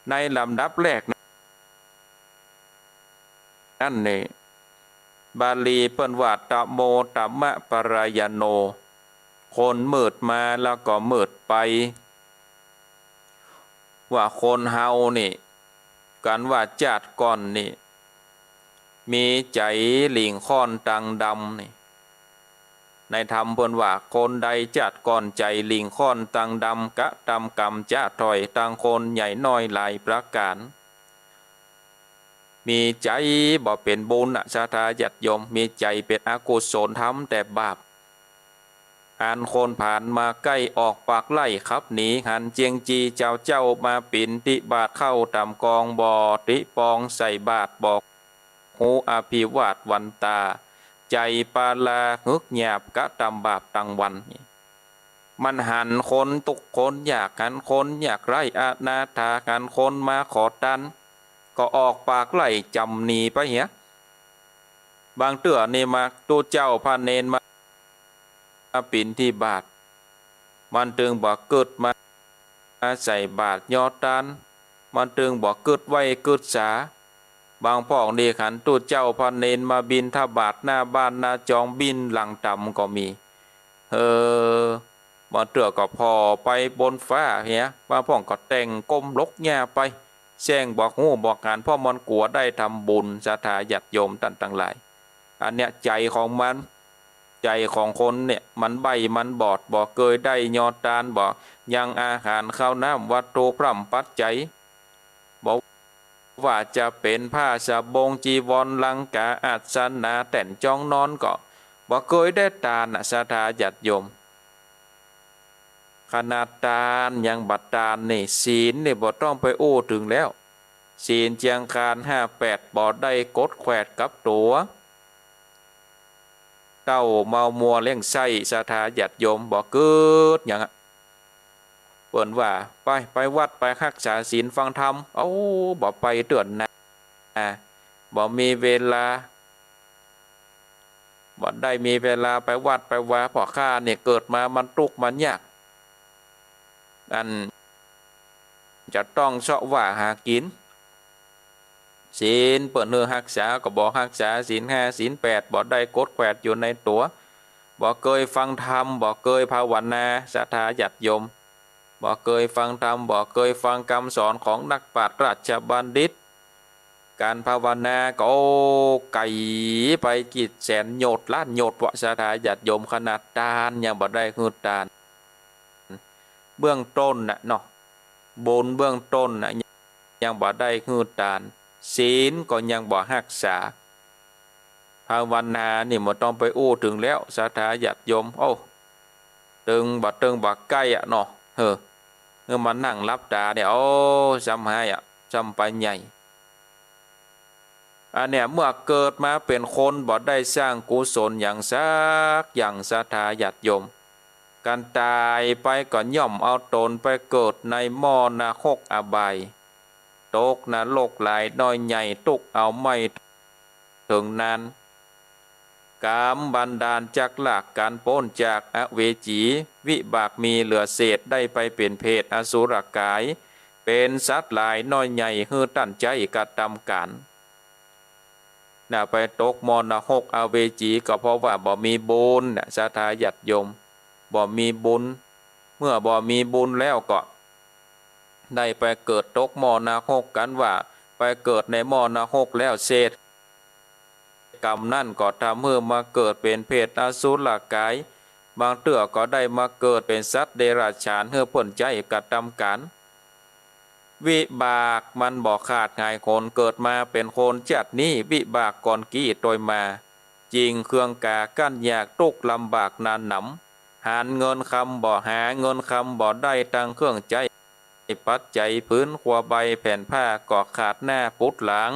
ในลำดับแรกนั้นนี่ บาลีเปิ้นว่า ตะโมตมะปะรายโณ คนมืดมาแล้วก็มืดไป ว่าคนเฮานี่ กั๋นว่าจาติก่อนนี่ มีใจ๋หลิ่งค่อนตังดำนี่ ในธรรมเปิ้นว่า คนใดจาติก่อนใจ๋หลิ่งค่อนตังดำ กระตำกรรมจะถ้อยตังคนใหญ่น้อยหลายประก๋าน มีใจ๋บ่เป๋นบุญนะ ศรัทธาญาติโยม มีใจ๋เป๋นอกุศล ทำแต่บาป อันคนผ่านมาใก้ออกปากไล่ขับหนี หันเจียงจีเจ้าเจ้ามาปิณฑบาต เข้าต๋ามกองบ่ติปอง ใส่บาตรบ่ฮู้อภิวาทวันตา ใจ๋ปาลาหึกหยาบกระตำบาปตังวัน มันหันคนตุ๊กข์คนยาก หันคนยากไร้อนาถา หันคนมาขอตาน ก็ออกปากไล่จ๋ำหนีไปเหีย บางเตื้อนี่มา ตุ๊เจ้าพระเณรมา มาปิณฑบาต มันตึงบ่กึ๊ดมาใส่บาตรยอตาน มันตึงบ่กึ๊ดไหว้กึ๊ดสา บางพ่องนี่หันตุ๊เจ้าพระเณรมาบิณฑบาตหน้าบ้านหน้าจองบินหลังต๋ำก็มี เออ บางเตื้อก็ผ่อไปบนฟ้าเหีย บางพ่องก็แต่งก้มหลกหญ้าไป แสร้งบ่ฮู้บ่หัน เพราะมันกั๋วได้ทำบุญ ศรัทธาญาติโยมต้านตังหลาย อันเนี้ยใจ๋ของมัน ใจ๋ของคนเนี่ยมันใบ้มันบอด บ่เกยได้ยอตาน บ่ยังอาหารข้าวน้ำวัตถุพร่ำปัจจัย บ่ว่าจะเป๋นผ้าสะบงจีวรลังกาอาสนะแต้นจ้องนอนก็บ่เกยได้ตานน่ะ ศรัทธาญาติโยม ขนาดตานยังบ่ตานนี่ ศีลนี่บ่ต้องไปอู้เถิงแล้ว ศีลเจียงคานห้าแปดบ่ได้กดแขวดกับตั๋ว เต้าเมามัวเลี้ยงไส้ ศรัทธาญาติโยม บ่กึ๊ดหยังอะ เปิ้นว่าไป ไปวัดไปฮักษาศีลฟังธรรม เอ้า บ่ไปเตื้อนา บ่มีเวลา บ่ได้มีเวลาไปวัดไปวา เพราะข้าเนี่ยเกิดมามันตุ๊กข์มันยาก อันจะต้องเซาะว่าหากิ๋น ศีลเปิ้นหื้อฮักษาก็บ่ฮักษา ศีลห้าศีลแปดบ่ได้กดแขวดอยู่ในตั๋ว บ่เกยฟังธรรม บ่เกยภาวนา ศรัทธาญาติโยม บ่เกยฟังธรรม บ่เกยฟังกำสอนของนักปราชญ์ราชบัณฑิต ก๋านภาวนาก็ โอ้ ไก๋ไปกี่แสนโยชน์ล้านโยชน์วะ ศรัทธาญาติโยม ขนาดตานยังบ่ได้หื้อตาน เบื้องต้นน่ะเนาะ บุญเบื้องต้นน่ะ ยังบ่ได้หื้อตาน ศีลก็ยังบ่ฮักษา ภาวนานี่บ่ต้องไปอู้เถิงแล้ว ศรัทธาญาติโยม โอ้ ตึงบ่ตึงบ่ใก้อะเนาะ เฮ้อ เมื่อมานั่งหลับต๋าเนี่ย โอ้ ซ้ำฮ้ายอะ ซ้ำไปใหญ่ อันเนี้ยเมื่อเกิดมาเป๋นคนบ่ได้สร้างกุศลหยังสักอย่าง ศรัทธาญาติโยม ก๋านต๋ายไปก็ย่อมเอาต๋นไปเกิดในหม้อนรกอบาย ตกนรกหลายน้อยใหญ่ ตุ๊กข์เอาไม่เถิงนาน กรรมบันดาลจักลากก๋านป๊นจากอเวจี วิบากมีเหลือเศษ ได้ไปเป๋นเปรตอสุรกาย เป๋นสัตว์หลายน้อยใหญ่ หื้อต้านใจ๊กระตำก๋าน น่ะ ไปตกหม้อนรกอเวจีก็เพราะว่าบ่มีบุญน่ะ ศรัทธาญาติโยม บ่มีบุญ เมื่อบ่มีบุญแล้วก็ได้ไปเกิดตกหม้อนรก กั๋นว่าไปเกิดในหม้อนรกแล้ว เศษกรรมนั้นก็ทำหื้อมาเกิดเป๋นเปรตอสุรกาย บางเตื้อก็ได้มาเกิดเป๋นสัตว์เดรัจฉาน หื้อเปิ้นใจ๊กระตำก๋าน วิบากมันบ่ขาดหายหน เกิดมาเป๋นคนจาตินี้ วิบากก่อนกี้ตวยมา จิ่งเคืองกากั้นยาก ตุ๊กข์ลำบากหนาหนำ หาเงินคำบ่หา เงินคำบ่ได้ ตังเครื่องใจ๊ปัจจัย ผืนครัวใบแผ่นผ้าก็ขาดหน้าปุดหลัง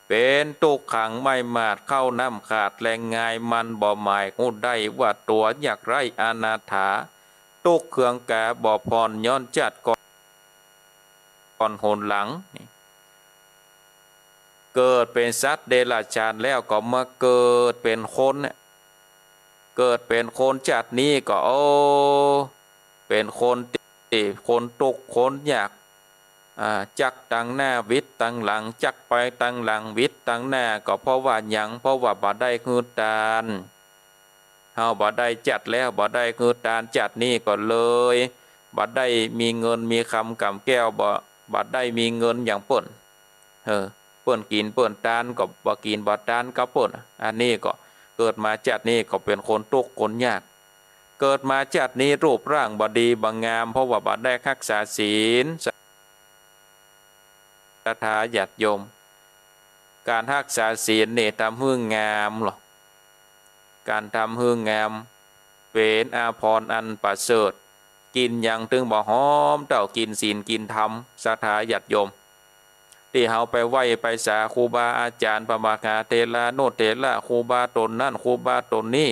เป๋นตุ๊กขังไม้หมาด ข้าวน้ำขาดแลงงาย มันบ่หมายฮู้ได้ว่าตั๋วยากไร้อนาถา ตุ๊กข์เคืองกาบ่ผ่อน ย้อนจาติก่อน ก่อนหนหลังนี่ เกิดเป๋นสัตว์เดรัจฉานแล้วก็มาเกิดเป๋นคนเนี่ย เกิดเป๋นคนจาตินี้ก็ โอ้ เป๋นคนตี้ คนตุ๊กข์คนยาก อ่า จักตังหน้าหวิดตังหลัง จักไปตังหลังหวิดตังหน้า ก็เพราะว่าหยัง เพราะว่าบ่ได้หื้อตาน เฮาบ่ได้จาติแล้ว บ่ได้หื้อตานจาตินี้ก็เลย บ่ได้มีเงินมีคำก๋ำแก้ว บ่ บ่ได้มีเงินอย่างเปิ้น เออ เปิ้นกิ๋นเปิ้นตานก็บ่กิ๋นบ่ตานกับเปิ้น อันนี้ก็เกิดมาจาตินี้ก็เป๋นคนตุ๊กข์คนยาก เกิดมาจาตินี้รูปร่างบ่ดีบ่งาม เพราะว่าบ่ได้ฮักษาศีล ศรัทธาญาติโยม ก๋านฮักษาศีลนี่ทำหื้องามลอ ก๋านทำหื้องาม เป๋นอาภรณ์อันประเสริฐ กิ๋นหยังตึงบ่หอมเต้ากิ๋นศีลกิ๋นธรรม ศรัทธาญาติโยม ตี้เฮาไปไหว้ไปสาครูบาอาจ๋ารย์ พระมหาเถรานุเถระ ครูบาต๋นนั้นครูบาต๋นนี้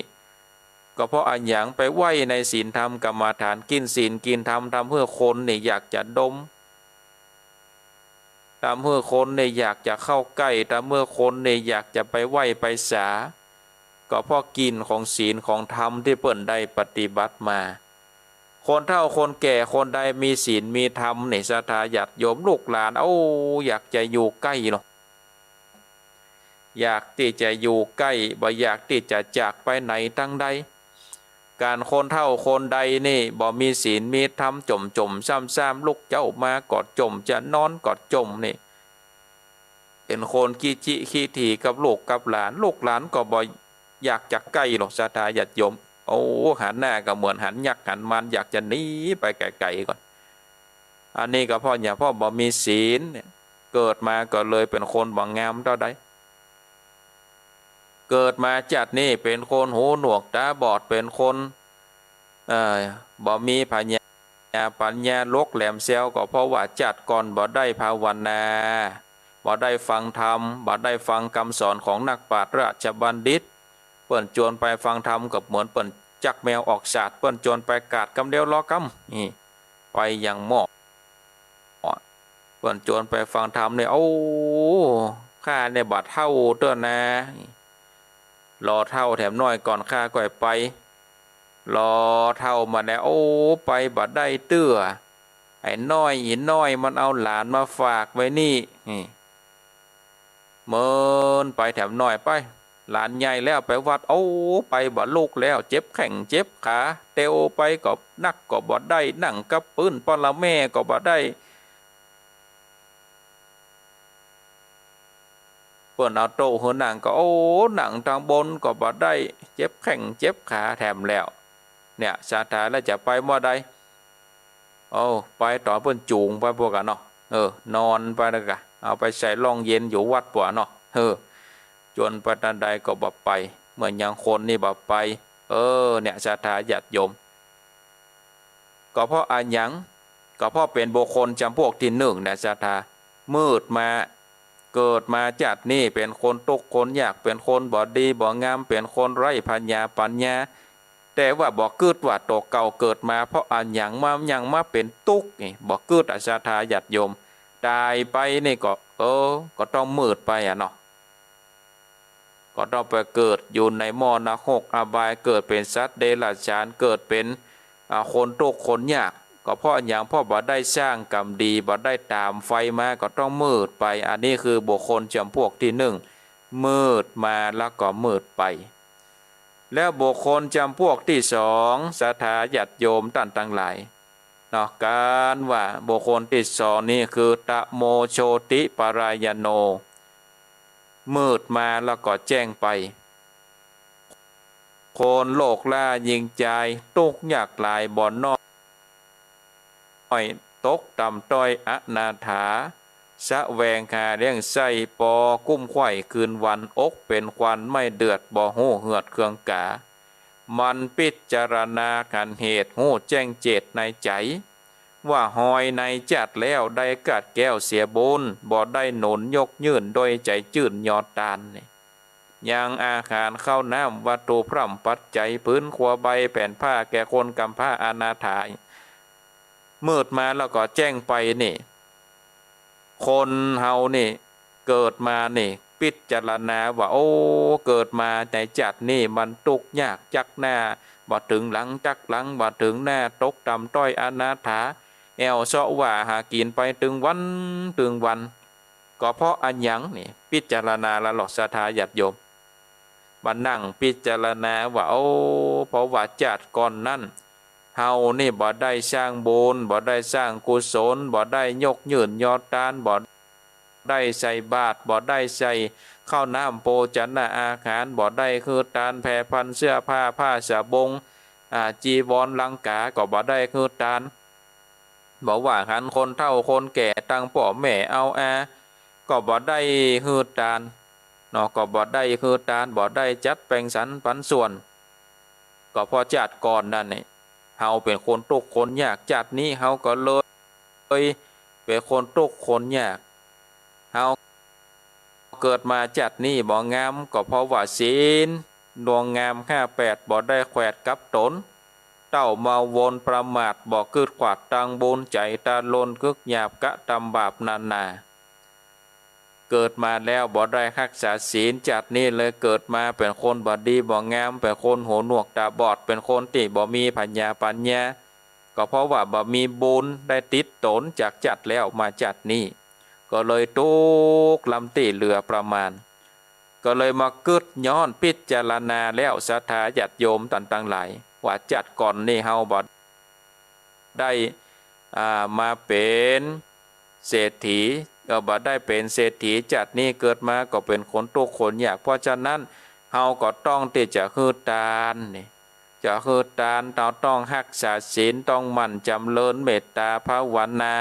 ก็เพราะอะหยัง ไปไหว้ในศีลธรรมกรรมฐาน กิ๋นศีลกิ๋นธรรม ทำหื้อคนนี่อยากจะดม ทำหื้อคนนี่อยากจะเข้าใก้ ทำหื้อคนนี่อยากจะไปไหว้ไปสา ก็เพราะกลิ่นของศีลของธรรมตี้เปิ้นได้ปฏิบัติมา คนเฒ่าคนแก่คนใดมีศีลมีธรรมนี่ ศรัทธาญาติโยมลูกหลาน โอ้ อยากจะอยู่ใก้เนาะ อยากตี้จะอยู่ใก้ บ่อยากตี้จะจากไปไหนตังใด ก๋านคนเฒ่าคนใดนี่บ่มีศีลมีธรรม จ่มจ่มซ้ำซ้ำ ลุกเจ๊ามาก็จ่ม จะนอนก็จ่มนี่ เป๋นคนขี้จิขี้ถี่กับลูกกับหลาน ลูกหลานก็บ่อยากจะใก้หรอก ศรัทธาญาติโยม โอ้ หันหน้าก็เหมือนหันยักษ์หันมาร อยากจะหนีไปไก๋ๆ ก่อน อันนี้ก็เพราะหยัง เพราะบ่มีศีลเนี่ย เกิดมาก็เลยเป๋นคนบ่งามเต้าใด เกิดมาจาตินี้เป๋นคนหูหนวกต๋าบอด เป๋นคน เอ่อ บ่มีผญาปั๋ญญา หลกแหลมแซว ก็เพราะว่าจาติก่อนบ่ได้ภาวนา บ่ได้ฟังธรรม บ่ได้ฟังกำสอนของนักปราชญ์ราชบัณฑิต เปิ้นจวนไปฟังธรรมก็เหมือนเปิ้นจักแมวออกสาด เปิ้นจวนไปกาดกำเดียวลอก้ำ นี่ ไปอย่างหม้อ เปิ้นจวนไปฟังธรรมเนี่ย โอ้ ข้าเนี่ยบ่าเฒ่าเตื้อนา รอเฒ่าแถมน้อยก่อนข้าก่อยไป รอเฒ่ามาแล้ว โอ้ ไปบ่ได้เตื้อ ไอ้น้อย อีน้อยมันเอาหลานมาฝากไว้นี่ นี่ เมินไปแถมน้อยไป หลานใหญ่แล้วไปวัด โอ้ ไปบ่ลุกแล้ว เจ็บแข้งเจ็บขา เตียวไปก็นักก็บ่ได้ นั่งกับปื๊นปอละแม่ก็บ่ได้ เปิ้นเอาโต๊ะหื้อนั่งก็ โอ้ นั่งตางบนก็บ่ได้ เจ็บแข้งเจ็บขาแถมแล้ว เนี่ย ศรัทธาแล้วจะไปเมื่อใด โอ้ ไปต๋อนเปิ้นจูงไปปู้นก่อเนาะ เออ นอนไปแล้วก่อ เอาไปใส่ร่องเย็นอยู่วัดปู้นเนาะ เออ จวนไปตันใดก็บ่ไป เหมือนอย่างคนนี่บ่ไป เออ เนี่ย ศรัทธาญาติโยม ก็เพราะอะหยัง ก็เพราะเป๋นบุคคลจ๋ำพวกตี้นึ่งนะ ศรัทธา มืดมา เกิดมาจาตินี้เป๋นคนตุ๊กข์คนยาก เป๋นคนบ่ดีบ่งาม เป๋นคนไร้ผญาปั๋ญญา แต่ว่าบ่กึ๊ดว่าตั๋วเก่าเกิดมาเพราะอะหยัง มาหยังมาเป๋นตุ๊กข์นี่ บ่กึ๊ดอะ ศรัทธาญาติโยม ต๋ายไปนี่ก็ เออ ก็ต้องมืดไปอะเนาะ ก็ต้องไปเกิดอยู่ในหม้อนรกอบาย เกิดเป๋นสัตว์เดรัจฉาน เกิดเป๋น อ่า คนตุ๊กข์คนยาก ก็เพราะอะหยัง เพราะบ่ได้สร้างกรรมดี บ่ได้ต๋ามใฝ่มา ก็ต้องมืดไป อันนี้คือบุคคลจ๋ำพวกตี้นึ่ง มืดมาแล้วก็มืดไป แล้วบุคคลจ๋ำพวกตี้สอง ศรัทธาญาติโยมต้านตังหลาย เนาะ ก๋านว่าบุคคลตี้สองนี้คือ ตะโมโชติปะรายโณ มืดมาแล้วก็แจ้งไป คนโลกล้าญิงจาย ตุ๊กข์ยากหลายบ่น้อย ตกต่ำต้อยอนาถา แสวงหาเลี้ยงใช้ปอกุ้มไขว่คืนวัน อกเป๋นควันไหม้เดือด บ่ฮู้เหือดเคืองกา มันพิจารณาหันเหตุ ฮู้แจ้งเจตในใจ๋ ว่าฮอยในจาติแล้วได้กาดแก้วเสียบุญ บ่ได้หนุนยกยื่นโดยใจ๋จื้นยอตานนี่ ยังอาหารข้าวน้ำวัตถุพร่ำปัจจัย ผืนครัวใบแผ่นผ้าแก่คนกำพร้าอนาถา มืดมาแล้วก็แจ้งไปนี่ คนเฮานี่เกิดมานี่ พิจารณาว่า โอ้ เกิดมาในจาตินี้มันตุ๊กข์ยาก จักหน้าบ่เถิงหลัง จักหลังบ่เถิงหน้า ตกต่ำต้อยอนาถา แอ่วเซาะหว่อหากิ๋นไปตึงวันตึงวัน ก็เพราะอะหยังนี่ พิจารณาละลอ ศรัทธาญาติโยม มานั่งพิจารณาว่า โอ้ เพราะว่าจาติก่อนนั้น เฮานี่บ่ได้สร้างบุญ บ่ได้สร้างกุศล บ่ได้ยกยื่นยอตาน บ่ได้ใส่บาตร บ่ได้ใส่ข้าวน้ำโภชนะอาหาร บ่ได้หื้อตานแผ่พันเสื้อผ้า ผ้าสบง อ่า จีวรลังกา ก็บ่ได้หื้อตาน บ่ว่าหันคนเฒ่าคนแก่ตังป้อแม่เอาอา ก็บ่ได้หื้อตาน เนาะ ก็บ่ได้หื้อตาน บ่ได้จัดแบ่งสรรปันส่วน ก็เพราะจาติก่อนนั้นนี่ เฮาเป๋นคนตุ๊กข์คนยาก จาตินี้เฮาก็เลยเป๋นคนตุ๊กข์คนยาก เฮาเกิดมาจาตินี้บ่งาม ก็เพราะว่าศีลดวงงามห้าแปด บ่ได้แขวดกับต๋น เต้าเมาวนประมาท บ่กึ๊ดขวาดตังบุญ ใจ๋ตาลนกึ๊กหยาบกระทำบาปนานา เกิดมาแล้วบ่ได้ฮักษาศีล จาตินี้เลยเกิดมาเป๋นคนบ่ดีบ่งาม เป๋นคนหูหนวกต๋าบอด เป๋นคนตี้บ่มีผญาปัญญา ก็เพราะว่าบ่มีบุญได้ติดต๋นจากจาติแล้วมาจาตินี้ ก็เลยตุ๊กข์ลำตี้เหลือประมาณ ก็เลยมากึ๊ดย้อนพิจารณาแล้วศรัทธาญาติโยมต้านตังหลาย ว่าจาติก่อนนี้เฮาบ่ได้ อ่า มาเป๋นเศรษฐี เอ่อ บ่ได้เป๋นเศรษฐี จาตินี้เกิดมาก็เป๋นคนตุ๊กข์คนยาก เพราะฉะนั้นเฮาก็ต้องตี้จะหื้อตานนี่ จะหื้อตาน เฮาต้องฮักษาศีล ต้องหมั่นจ๋ำเริญเมตตาภาวนา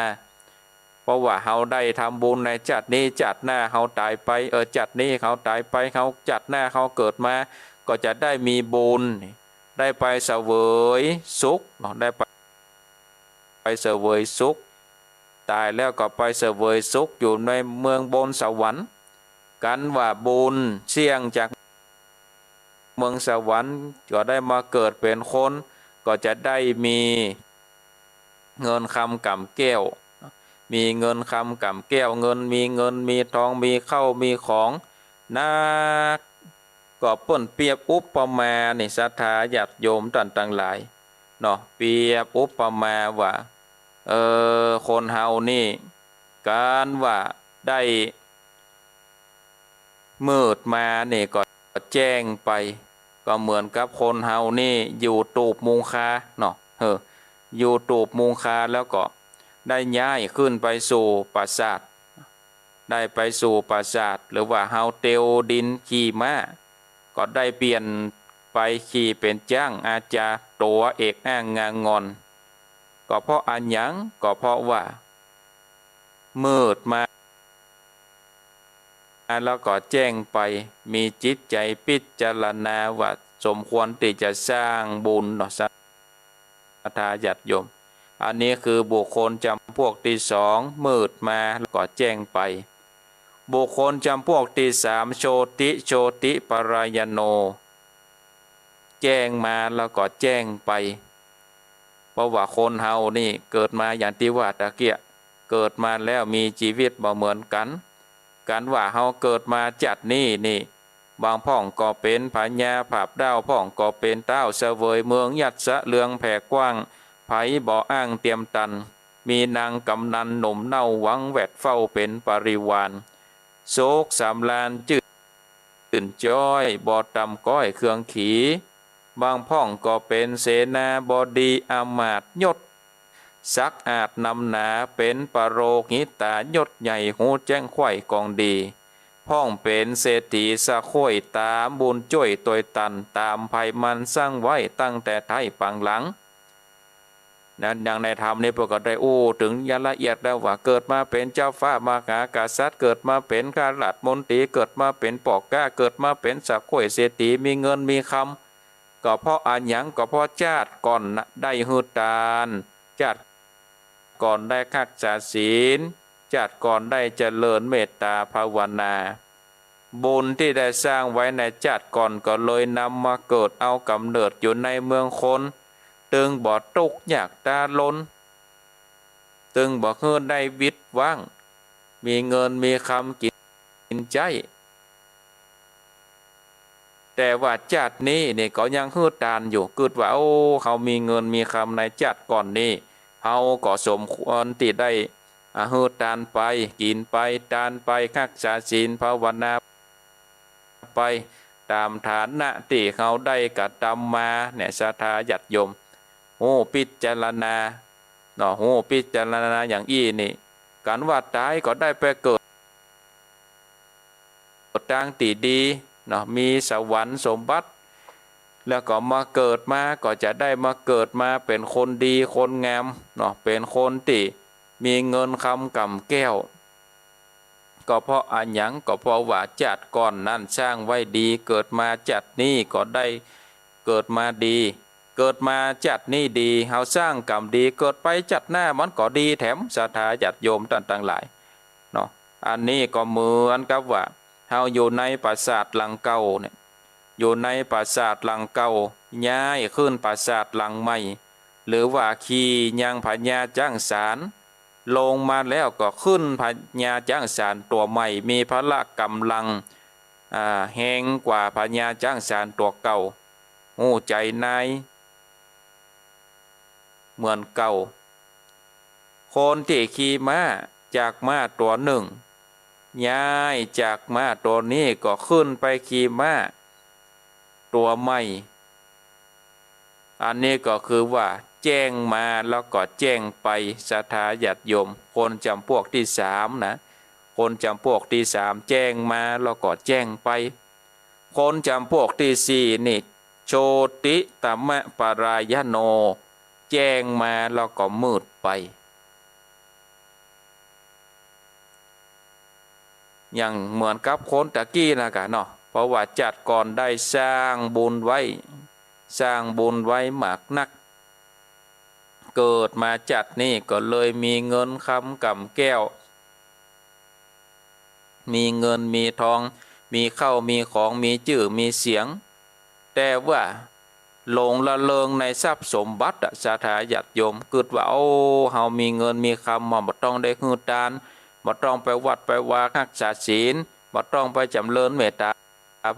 เพราะว่าเฮาได้ทำบุญในจาตินี้ จาติหน้าเฮาต๋ายไป เออ จาตินี้เฮาต๋ายไป เฮา จาติหน้าเฮาเกิดมา ก็จะได้มีบุญ ได้ไปเสวยสุขเนาะ ได้ไป ไปเสวยสุข ต๋ายแล้วก็ไปเสวยสุขอยู่ในเมืองบนสวรรค์ กันว่าบุญเสี้ยงจากเมืองสวรรค์ ก็ได้มาเกิดเป๋นคน ก็จะได้มีเงินคำก๋ำแก้ว มีเงินคำก๋ำแก้ว เงิน มีเงินมีทอง มีข้าวมีของนัก ก็เปิ้นเปรียบอุปมานี่ ศรัทธาญาติโยมต้านตังหลายเนาะ เปรียบอุปมาว่า เออ คนเฮานี่ กันว่าได้มืดมานี่ก็แจ้งไป ก็เหมือนกับคนเฮานี่อยู่ตูบมุงคาเนาะ เออ อยู่ตูบมุงคาแล้วก็ได้ย้ายขึ้นไปสู่ปราสาท ได้ไปสู่ปราสาท หรือว่าเฮาเตียวดินขี่ม้า ก็ได้เปลี่ยนไปขี่เป๋นจ๊าง อาจจะตั๋วเอกอ้างงางอน ก็เพราะอะหยัง ก็เพราะว่ามืดมา แล้วก็แจ้งไป มีจิตใจ๋พิจารณาว่าสมควรตี้จะสร้างบุญเนาะ ศรัทธาญาติโยม อันนี้คือบุคคลจ๋ำพวกตี้สอง มืดมาแล้วก็แจ้งไป บุคคลจ๋ำพวกตี้สาม โชติ โชติปรายโณ แจ้งมาแล้วก็แจ้งไป เพราะว่าคนเฮานี่เกิดมาอย่างตี้ว่าตะเกียะ เกิดมาแล้วมีจีวิตบ่เหมือนกั๋น กันว่าเฮาเกิดมาจาตินี้นี่ บางพ่องก็เป๋นพญาผาบด้าว พ่องก็เป๋นต๊าวเสวยเมือง ยัสสะเรืองแผ่กว้าง ใผบ่อ้างเตียมตัน มีนางก๋ำนันหนุ่มเน่าหวังแวดเฝ้าเป๋นปริวาร สุขสำราญจื้นจ้อยบ่ต่ำก้อยเคืองขี บางพ่องก็เป๋นเสนาบดีอำมาตย์ ยศศักดิ์อาจนำหนา เป๋นปโรหิตายศใหญ่ ฮู้แจ้งใคว่กองดี พ่องเป๋นเศรษฐีสะโค่ย ต๋ามบุญจ้วยตวยตัน ต๋ามใผมันสร้างไว้ตั้งแต่ไท้ปางหลัง นั้นอย่างในธรรมนี้เปิ้นก็ได้อู้เถิงอย่างละเอียดแล้วว่า เกิดมาเป๋นเจ้าฟ้ามหากษัตริย์ เกิดมาเป๋นข้าราชมนตรี เกิดมาเป๋นป้อก๊า เกิดมาเป๋นสะโค่ยเศรษฐี มีเงินมีคำ ก็เพราะอะหยัง ก็เพราะจาติก่อนน่ะได้หื้อตาน จาติก่อนได้ฮักษาศีล จาติก่อนได้เจริญเมตตาภาวนา บุญตี้ได้สร้างไว้ในจาติก่อนก็เลยนำมาเกิดเอาก๋ำเนิดอยู่ในเมืองคน ตึงบ่ตุ๊กข์ยากต๋าลน ตึงบ่หื้อได้วิดว้าง มีเงินมีคำกิ๋นใจ๊ แต่ว่าจาตินี้นี่ก็ยังหื้อตานอยู่ กึ๊ดว่า โอ้ เฮามีเงินมีคำในจาติก่อนนี้ เฮาก็สมควรตี้ได้ อ่า หื้อตานไป กิ๋นไป ตานไป ฮักษาศีลภาวนาไป ต๋ามฐานะตี้เฮาได้กระตำมาเนี่ย ศรัทธาญาติโยม ฮู้พิจารณาเนาะ ฮู้พิจารณาอย่างอี้นี่ กันว่าต๋ายก็ได้ไปเกิด ตางตี้ดีเนาะ มีสวรรค์สมบัติ แล้วก็มาเกิดมา ก็จะได้มาเกิดมาเป๋นคนดีคนงามเนาะ เป๋นคนตี้มีเงินคำก๋ำแก้ว ก็เพราะอะหยัง ก็เพราะว่าจาติก่อนนั้นสร้างไว้ดี เกิดมาจาตินี้ก็ได้เกิดมาดี เกิดมาจาตินี้ดี เฮาสร้างก๋รรมดี เกิดไปจาติหน้ามันก็ดีแถม ศรัทธาญาติโยมต้านตังหลาย เนาะ อันนี้ก็เหมือนกับว่าเฮาอยู่ในปราสาทหลังเก่าเนี่ย อยู่ในปราสาทหลังเก่า ย้ายขึ้นปราสาทหลังใหม่ หรือว่าขี่ยังพญาจ๊างสาร ลงมาแล้วก็ขึ้นพญาจ๊างสารตั๋วใหม่ มีพละก๋ำลัง อ่า แฮงกว่าพญาจ๊างสารตั๋วเก่า ฮู้ใจ๋นาย เหมือนเก่า คนตี้ขี่ม้าจากม้าตั๋วนึ่ง ย้ายจากม้าตั๋วนี้ก็ขึ้นไปขี่ม้าตั๋วใหม่ อันนี้ก็คือว่าแจ้งมาแล้วก็แจ้งไป ศรัทธาญาติโยม คนจ๋ำพวกตี้สามนะ คนจ๋ำพวกตี้สามแจ้งมาแล้วก็แจ้งไป คนจ๋ำพวกตี้สี่นี่ โชติตมะปารายโน แจ้งมาแล้วก็มืดไป อย่างเหมือนกับคนตะกี้นะกะเนาะ เพราะว่าจัดก่อนได้สร้างบุญไว้ สร้างบุญไว้มากนัก เกิดมาจัดนี่ก็เลยมีเงินคำก๋ำแก้ว มีเงินมีทอง มีข้าวมีของ มีจื้อมีเสียง แต่ว่าหลงละเริงในทรัพย์สมบัติอะ ศรัทธาญาติโยม กึ๊ดว่า โอ้ เฮามีเงินมีคำ เฮาบ่ต้องได้หื้อตาน บ่ต้องไปวัดไปวาฮักษาศีล บ่ต้องไปจ๋ำเริญเมตตา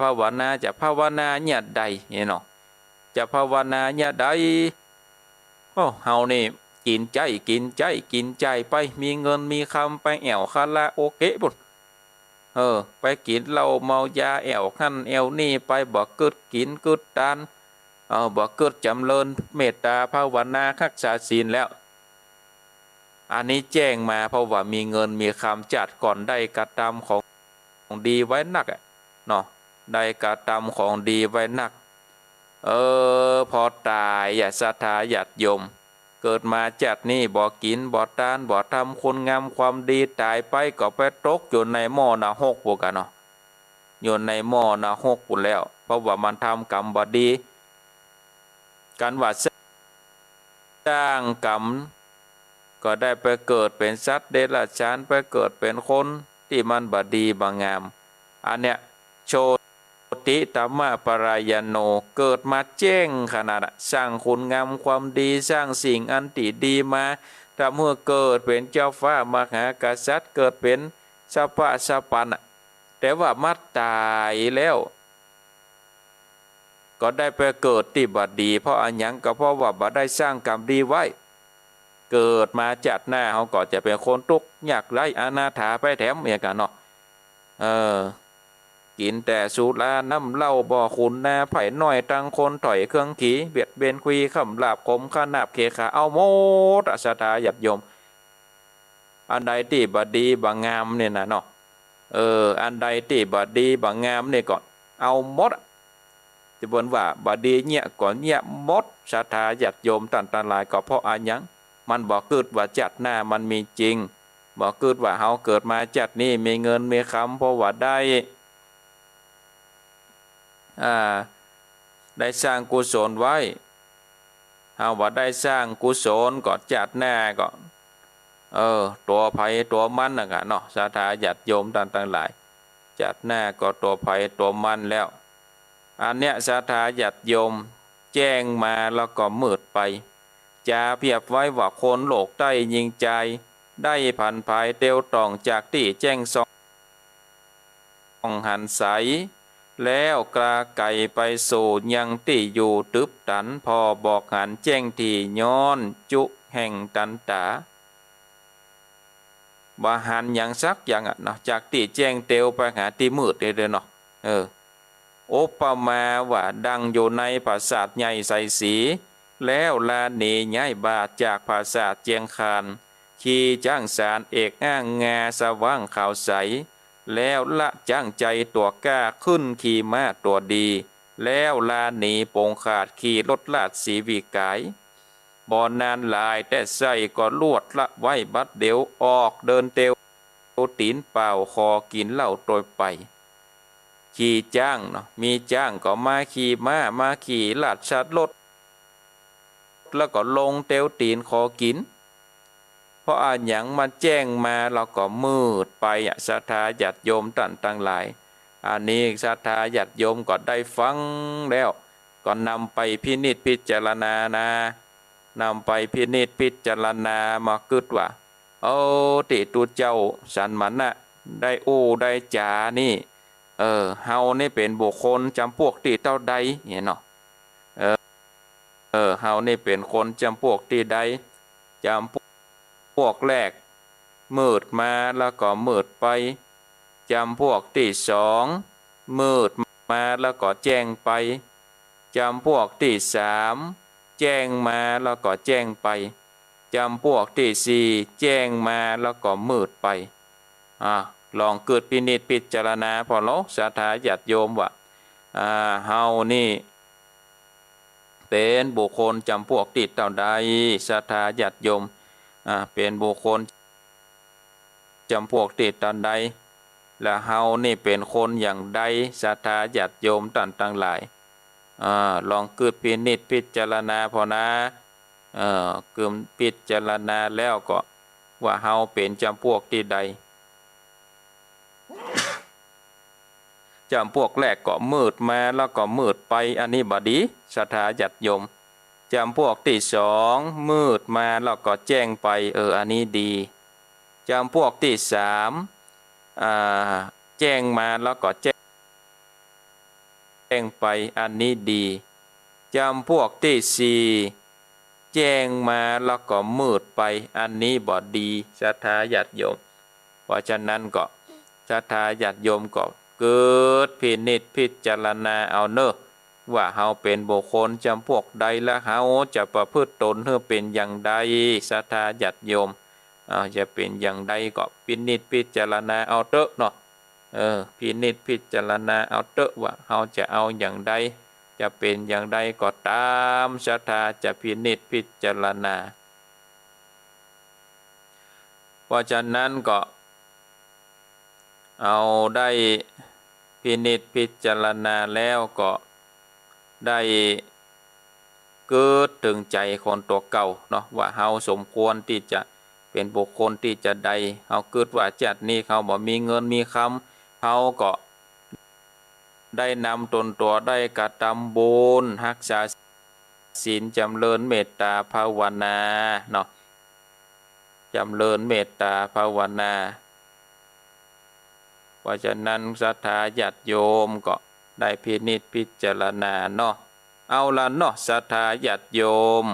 ภาวนา จะภาวนาเยียะใดนี่เนาะ จะภาวนาเยียะใด โอ้ เฮานี่กิ๋นใจ๊ กิ๋นใจ๊ กิ๋นจ่ายไป มีเงินมีคำไปแอ่วคาราโอเกะปู๊น เออ ไปกิ๋นเหล้าเมายาแอ่วหั้นแอ่วนี่ไป บ่กึ๊ดกิ๋นกึ๊ดตาน เออ บ่กึ๊ดจ๋ำเริญเมตตาภาวนาฮักษาศีลแล้ว อันนี้แจ้งมาเพราะว่ามีเงินมีคำ จัดก่อนได้กระตำของ ของดีไว้นักอะเนาะ ได้กระตำของดีไว้นัก เออ พอต๋ายอะ ศรัทธาญาติโยม เกิดมาจัดนี่บ่กิ๋นบ่ตาน บ่ทำคุณงามความดี ต๋ายไปก็ไปตกอยู่ในหม้อนรกปู๊นกะเนาะ อยู่ในหม้อนรกปู๊นแล้ว เพราะว่ามันทำกรรมบ่ดี กันว่า สร้างกรรม ก็ได้ไปเกิดเป๋นสัตว์เดรัจฉาน ไปเกิดเป๋นคนตี้มันบ่ดีบ่งาม อันเนี้ย โชติตมะปารายโน เกิดมาแจ้งขนาดอะ สร้างคุณงามความดี สร้างสิ่งอันตี้ดีมา ทำหื้อเกิดเป๋นเจ้าฟ้ามหากษัตริย์ เกิดเป๋นสะพะสะปันอะ แต่ว่ามาต๋ายแล้ว ก็ได้ไปเกิดตี้บ่ดี เพราะอะหยัง ก็เพราะว่าบ่ได้สร้างกรรมดีไว้ เกิดมาจัดหน้าเฮาก็จะเป๋นคนตุ๊กข์ยากไร้อนาถาไปแถมเอียงกะเนาะ เออ กิ๋นแต่สุราน้ำเหล้า บ่ขุนนาใผน้อย ตังคนถ้อยเครื่องขี เบียดเบียนคุยค่ำ ลาภขมขนาบเขขา เอาหมดอะ ศรัทธาญาติโยม อันใดตี้บ่ดีบ่งามนี่นะเนาะ เออ อันใดตี้บ่ดีบ่งามนี่ก็เอาหมดอะ ตี้เปิ้นว่าบ่ดีเยียะก็เยียะหมด ศรัทธาญาติโยมต้านตังหลาย ก็เพราะอะหยัง มันบ่กึ๊ดว่าจัดหน้ามันมีจริง บ่กึ๊ดว่าเฮาเกิดมาจัดนี่มีเงินมีคำ เพราะว่าได้ อ่า ได้สร้างกุศลไว้ เฮาบ่ได้สร้างกุศลก็จัดหน้าก็ เออ ตั๋วใผตั๋วมันนะกะเนาะ ศรัทธาญาติโยมต้านตังหลาย จัดหน้าก็ตั๋วใผตั๋วมันแล้ว อันเนี้ย ศรัทธาญาติโยม แจ้งมาแล้วก็มืดไป จ๋าเปรียบไว้ว่าคนโลกใต้ญิงจาย ได้ผันผายเตียวต่องจากตี้แจ้งส่อง ส่องหันใส แล้วกราไก๋ไปสู่ยังตี้อยู่ตึบตัน ผ่อบอกหันแจ้งถี่ ย้อนจุแห่งตันต๋า บ่หันหยังสักอย่างอะเนาะ จากตี้แจ้งเตียวไปหาตี้มืดเด้อเนาะ เออ อุปมาว่าดังอยู่ในปราสาทใหญ่ใสศรี แล้วลาหนีย้ายบ่าจากปราสาทเจียงคาน ขี่จ๊างสารเอกอ้างงาสว่างขาวใส แล้วละจ๊างใจ๋ตั๋วกล้าขึ้นขี่ม้าตั๋วดี แล้วลาหนีปงขาดขี่รถลาดสีวิก๋าย บ่นานหลายแต่ใส่ก็ลวดละไว้บัดเดียว ออกเดินเตียวตี๋นเปล่า ขอกิ๋นเหล้าโตยไป ขี่จ๊างเนาะ มีจ๊างก็มาขี่ม้า มาขี่ราชรถ แล้วก็ลงเตียวตี๋นขอกิ๋น เพราะอะหยัง มันแจ้งมาแล้วก็มืดไปอะ ศรัทธาญาติโยมต้านตังหลาย อันนี้ศรัทธาญาติโยมก็ได้ฟังแล้ว ก็นำไปพินิจพิจารณานะ นำไปพินิจพิจารณา มากึ๊ดว่า เออ ตี้ตุ๊เจ้าสันมณะได้อู้ได้จ๋านี่ เออ เฮานี่เป๋นบุคคลจ๋ำพวกตี้เต้าใดเนี่ยเนาะ เออ เออ เฮ ฮานี่เป๋นคนจ๋ำปวกตี้ใด จ๋ำปวกแรก มืดมาแล้วก็มืดไป จ๋ำปวกตี้สอง มืดมาแล้วก็แจ้งไป จ๋ำปวกตี้สาม แจ้งมาแล้วก็แจ้งไป จ๋ำปวกตี้สี่ แจ้งมาแล้วก็มืดไป อ่า ลองกึ๊ดพินิจพิจารณาผ่อเล่า ศรัทธาญาติโยมว่า อ่า เฮานี่ เป๋นบุคคลจ๋ำปวกตี้เต้าใด ศรัทธาญาติโยม อ่า เป๋นบุคคลจ๋ำปวกตี้เต้าใด และเฮานี่เป๋นคนอย่างใด ศรัทธาญาติโยมต้านตังหลาย อ่า ลองกึ๊ดพินิจพิจารณาผ่อนะ เอ่อ กึ๊ดพิจารณาแล้วก็ว่าเฮาเป๋นจ๋ำปวกตี้ใด จ๋ำปวกแรกก็มืดมาแล้วก็มืดไป อันนี้บ่ดี ศรัทธาญาติโยม จ๋ำปวกตี้สอง มืดมาแล้วก็แจ้งไป เออ อันนี้ดี จ๋ำปวกตี้สาม อ่า แจ้งมาแล้วก็แจ้ง แจ้งไป อันนี้ดี จ๋ำปวกตี้สี่ แจ้งมาแล้วก็มืดไป อันนี้บ่ดี ศรัทธาญาติโยม เพราะฉะนั้นก็ ศรัทธาญาติโยมก็กึ๊ดพินิจพิจารณาเอาเน่อ ว่าเฮาเป๋นบุคคลจ๋ำปวกใด และเฮาจะประพฤติตนหื้อเป๋นอย่างใด ศรัทธาญาติโยม อ่า จะเป๋นอย่างใดก็พินิจพิจารณาเอาเต๊อะเนาะ เออ พินิจพิจารณาเอาเต๊อะว่าเฮาจะเอาอย่างใด จะเป๋นอย่างใดก็ต๋ามศรัทธาจะพินิจพิจารณา เพราะฉะนั้นก็ เอาได้พินิจพิจารณาแล้วก็ได้กึ๊ดเถิงใจ๋คนตั๋วเก่าเนาะ ว่าเฮาสมควรตี้จะเป๋นบุคคลตี้จะใด เฮากึ๊ดว่าจาตินี้เฮาบ่มีเงินมีคำ เฮาก็ได้นำตนตั๋วได้กระตำบุญ ฮักษาศีล จ๋ำเริญเมตต๋าภาวนาเนาะ จ๋ำเริญเมตต๋าภาวนา เพราะฉะนั้นศรัทธาญาติโยมก็ได้พินิจพิจารณาเนาะ เอาละเนาะ ศรัทธาญาติโยม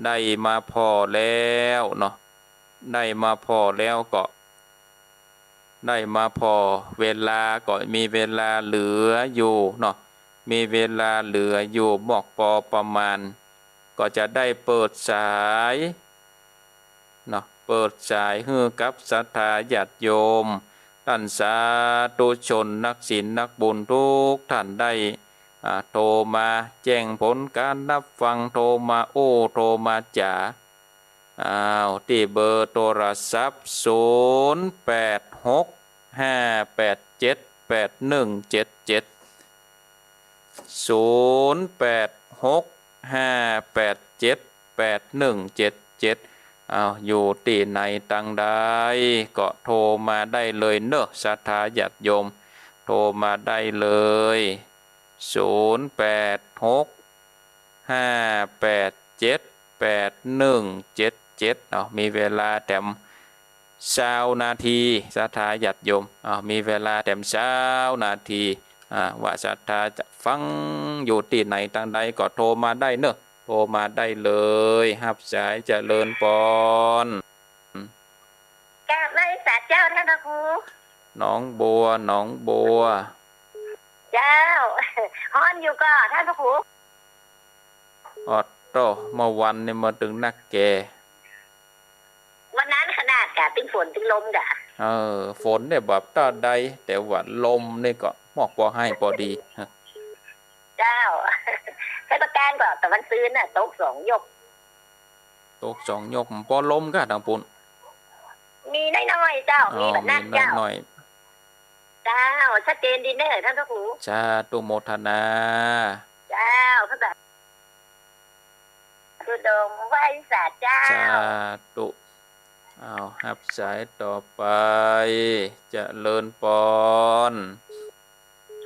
ได้มาผ่อแล้วเนาะ ได้มาผ่อแล้วก็ ได้มาผ่อ เวลาก็มีเวลาเหลืออยู่เนาะ มีเวลาเหลืออยู่มอกปอประมาณ ก็จะได้เปิดสายเนาะ เปิดสายหื้อกับศรัทธาญาติโยม ต้านสาธุชนนักศีลนักบุญกู้ต้านได้ อ่า โทรมาแจ้งผลก๋านฮับฟัง โทรมาอู้ โทรมาจ๋า อ้าว ตี้เบอร์โทรศัพท์ ศูนย์แปดหก ห้าแปดเจ็ด แปดหนึ่งเจ็ดเจ็ด ศูนย์แปดหก ห้าแปดเจ็ด แปดหนึ่งเจ็ดเจ็ด อ้าว อยู่ตี้ไหนตังใดก็โทรมาได้เลยเน่อ ศรัทธาญาติโยม โทรมาได้เลย ศูนย์แปดหก ห้าแปดเจ็ด แปดหนึ่งเจ็ดเจ็ด อ้าว มีเวลาแถมซาวนาที ศรัทธาญาติโยม อ้าว มีเวลาแถมซาวนาที อ่า ว่าศรัทธาจะฟังอยู่ตี้ไหนตังใดก็โทรมาได้เน่อ โทรมาได้เลย ฮับสาย เจริญปอน กราบไหว้สาเจ้าต้านพระครู หนองบัว หนองบัว เจ้า ฮ้อนอยู่ก่อต้านพระครู ออดโต้ เมื่อวันนี่มาตึงนักแก่ วันนั้นขนาดกะตึงฝนตึงลมกะ เออ ฝนเนี่ยแบบเต้าใด แต่ว่าลมนี่ก็มอกปอไห้ปอดี เจ้า ไชยปราการก็ตะวันซืนน่ะ ตกสองหยก ตกสองหยก ปอลมก้าตางปู้น มีน้อยๆ เจ้า อ๋อ มีบ่หนัก มีน้อยๆ เจ้า เจ้า ชัดเจนดีเน่อต้านพระครู สาธุโมทนา เจ้า พระบาท ธุดงค์ไหว้สาเจ้า สาธุ อ้าว ฮับสายต่อไป เจริญปอน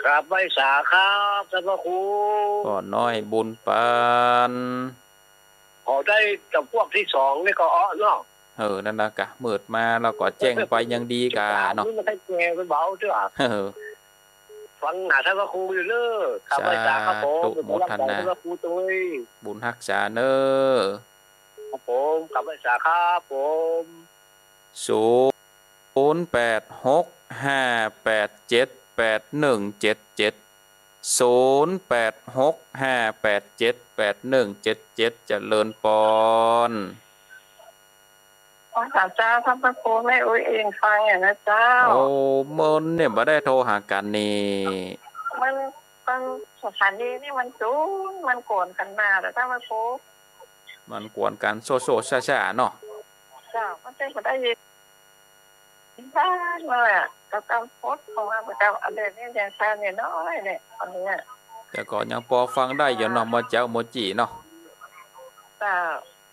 กราบไหว้สาครับต้านพระครู ป้อน้อยบุญปัน ขอได้จ๋ำปวกตี้สองนี่ก็อ้อเนาะ เออ นั่นละกะ มืดมาแล้วก็แจ้งไปยังดีกว่าเนาะ นี่มันให้แก่ไปเบาเตื้อ เออ ฟังหน้าต้านพระครูอยู่เน่อ กราบไหว้สาครับผม สาธุ โมทนา เป็นกำลังใจ๋ต้านพระครูตวย บุญฮักษาเน่อ ครับผม กราบไหว้สาครับผม ศูนย์แปดหกห้าแปดเจ็ดแปดหนึ่งเจ็ดเจ็ด ศูนย์แปดหกห้าแปดเจ็ดแปดหนึ่งเจ็ดเจ็ด เจริญปอน ขอสาเจ้า ท่านพระครู แม่อุ๊ยเองฟังอย่างนะเจ้า โอ้ เมินเนี่ยบ่ได้โทรหากั๋นนี่ มัน มันสถานีนี่มันจูน มันกวนกั๋นมาแล้ว ท่านพระครู มันกวนกั๋นโซ่ๆ ซ่าๆ เนาะ เจ้า มันเต้นบ่ได้ยิน บ้านนั่นแหละ ก็ต้องพดเข้ามา ก็ต้องเอาเดี๋ยวนี้ยังซ่าเนี่ยน้อยเนี่ย อันเนี้ย แต่ก็ยังปอฟังได้อยู่เนาะ อ่า เมื่อเจ๊าเมื่อกี้เนาะ เจ้า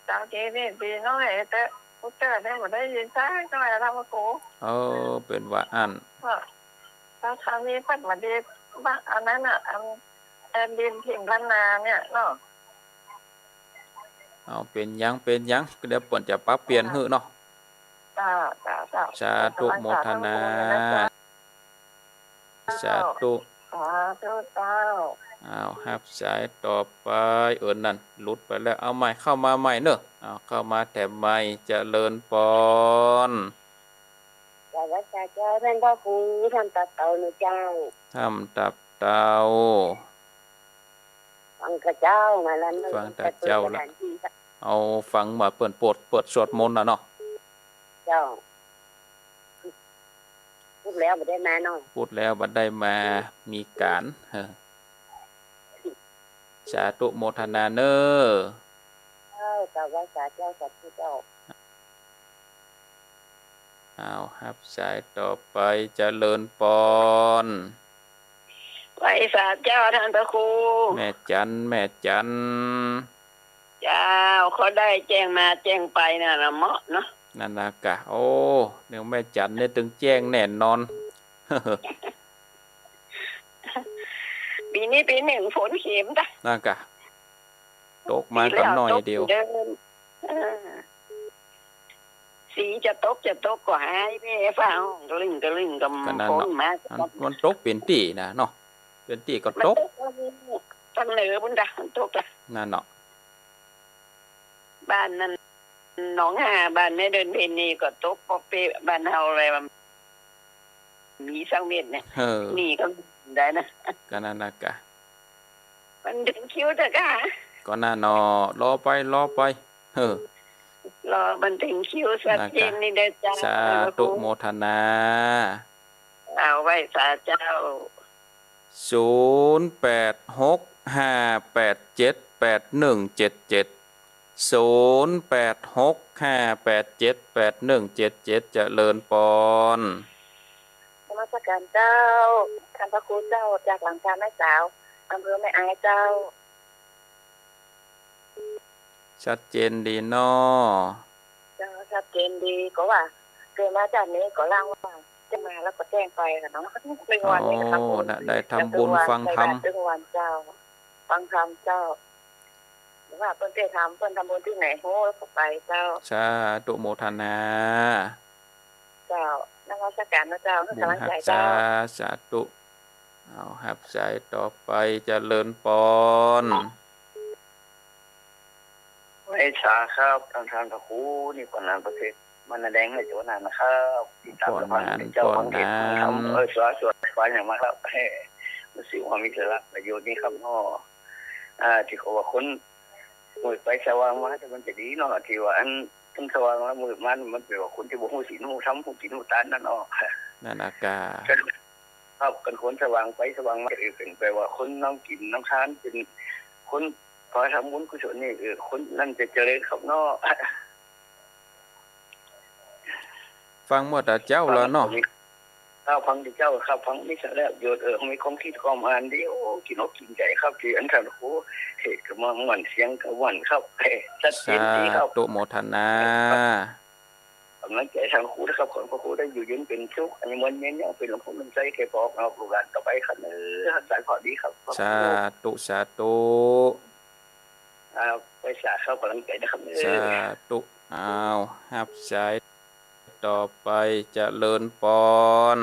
เจ้าเจ๊นี่ดีน้อย แต่ผู้เจ้าเนี่ยบ่ได้ยินซ่าน้อย ท่านพระครู เออ เป๋นว่าอั้น ก็ ก็คราวนี้เปิ้นบ่ดีบ้าง อันนั้นน่ะ อัน แอนดินถิ่นล้านนาเนี่ยเนาะ เอา เป๋นหยัง เป๋นหยัง เดี๋ยวเปิ้นจะปรับเปลี่ยนหื้อเนาะ จ้า จ้า จ้า สาธุ โมทนา สาธุ สาธุ สาธุเจ้า เอา ฮับสายต่อไป เออ นั่น หลุดไปแล้ว เอาใหม่ เข้ามาใหม่เน่อ เอา เข้ามาแถมใหม่ เจริญปอน กราบไหว้สาเจ้า ท่านพระครู ถ้ำตาดเต๋าเน่อเจ้า ถ้ำตาดเต๋า ฟังกระเจ้ามาแล้ว ฟังแต่เจ้าละ เปิดสถานที่ค่ะ เอา ฟังมาเปิ้นเปิด เปิดสวดมนต์น่ะเนาะ เจ้า พูดแล้วบ่ได้มาเนาะ พูดแล้วบ่ได้มา มีก๋าน เออ สาธุโมทนาเน่อ เจ้า กราบไหว้สาเจ้า สาธุเจ้า เอา ฮับสายต่อไป เจริญปอน ไหว้สาเจ้า ท่านพระครู แม่จัน แม่จัน เจ้า เขาได้แจ้งมาแจ้งไปน่ะนะ เหมาะเนาะ นั่นนะกะ โอ้ เนี่ยแม่จันเนี่ยตึงแจ้งแน่นอน ปี๋นี้ปี๋นึ่งฝนเข็มจ้ะ นั่นกะ ตกมาก็น้อยเดียว ปี๋แล้วตกเดิม เออ สีจะตก จะตกก็หายไป ฟ้าห้องกะลึ่งกะลึ่ง ก็ ก็นั่น ฝน เนาะ มา มัน มันตกเป๋นตี้นะเนาะ เป๋นตี้ก็ตก มันตกตางเหนือปุ้นจ้ะ มันตกจ้ะ นั่นเนาะ บ้านนั้น หนองฮา บ้านแม่เดินเพ็ญนี่ก็ตกปอกเปะ บ้านเฮาอะไรวะ มีสักเม็ดเนี่ย เออ นี่ก็ได้นะ ก็นั่นนะกะ มันเถิงคิวเถอะกะ ก็นั่นเนาะ รอไป รอไป เออ รอมันเถิงคิวสัก นะกะ เย็นนี่เด้อเจ้า สาธุโมทนา เอาไหว้สาเจ้า ศูนย์แปดหกห้าแปดเจ็ดแปดหนึ่งเจ็ดเจ็ด ศูนย์แปดหกห้าแปดเจ็ดแปดหนึ่งเจ็ดเจ็ด เจริญปอน นมัสการเจ้า ท่านพระครูเจ้า จากหลังคาแม่สาว อำเภอแม่อายเจ้า ชัดเจนดีเนาะ เจ้า ชัดเจนดี ก็ว่าเกิดมาจาตินี้ก็ลางว่าแจ้งมาแล้วก็แจ้งไปค่ะเนาะ เรื่องวันนี้ค่ะ โอ้ น่ะ ได้ทำบุญฟังธรรม เรื่องวันเจ้า ฟังธรรมเจ้า ว่าเปิ้นได้ทำ เปิ้นทำบุญตี้ไหน โอ้ ก็ไปเจ้า สาธุโมทนา เจ้า นมัสการนะเจ้า บุญฮักษา กำลังใจเจ้า สาธุ เอา ฮับสายต่อไป เจริญปอน ไหว้สาครับ ท่าน ท่านพระครู นี่ป้อหนานประเสริฐ บ้านนาแดง แม่โจ๋นานนะครับ ติดตาม ป้อหนาน ฟังเจ้า ป้อหนาน ฟังเทศน์ฟังธรรม เออ สาธุ ฟังอย่างมากครับ เฮ้ย รู้สึกว่ามีสาระประโยชน์นี่ครับเนาะ อ่า ตี้เขาว่าคน มืดไปสว่างมา แต่มันจะดีเนาะ ตี้ว่าอัน คนสว่างแล้วมืดมา มันแป๋ว่าคนตี้บ่ฮู้ศีลฮู้ธรรม ฮู้กิ๋นฮู้ตานนั่นเนาะ นั่นนะกะ ครับ คันคนสว่างไปสว่างมา เออ เป๋นแป๋ว่าคนนำกิ๋นนำตาน เป๋นคนคอยทำบุญกุศลนี่ เออ คนนั้นจะเจริญครับเนาะ ฟังเมื่อตะเจ๊าแล้วเนาะ ข้าวฟังตะเจ๊า ข้าวฟังมีสาระประโยชน์ เออ มีความคิดความอ่านดี โอ้ กิ๋นอกกิ๋นใจ๋ครับ ตี้อันท่านครูเทศน์ก็มาม่วน เสียงก็ม่วนครับ เฮ้ย ชัดเจนดีครับ สาธุโมทนา กำลังใจ๋ท่านครูนะครับ ขอพระครูได้อยู่เย็นเป๋นสุข อายุมั่นยืนยาว เป๋นหลวงปู่นำชัยแก่ปอกเอาลูกหลานต่อไปครับ เออ ฮักษาเคราะห์ดีครับ สาธุ สาธุ อ่า ไหว้สาครับ กำลังใจ๋นะครับ เออ สาธุ อ้าว ฮับสายต่อไป เจริญปอน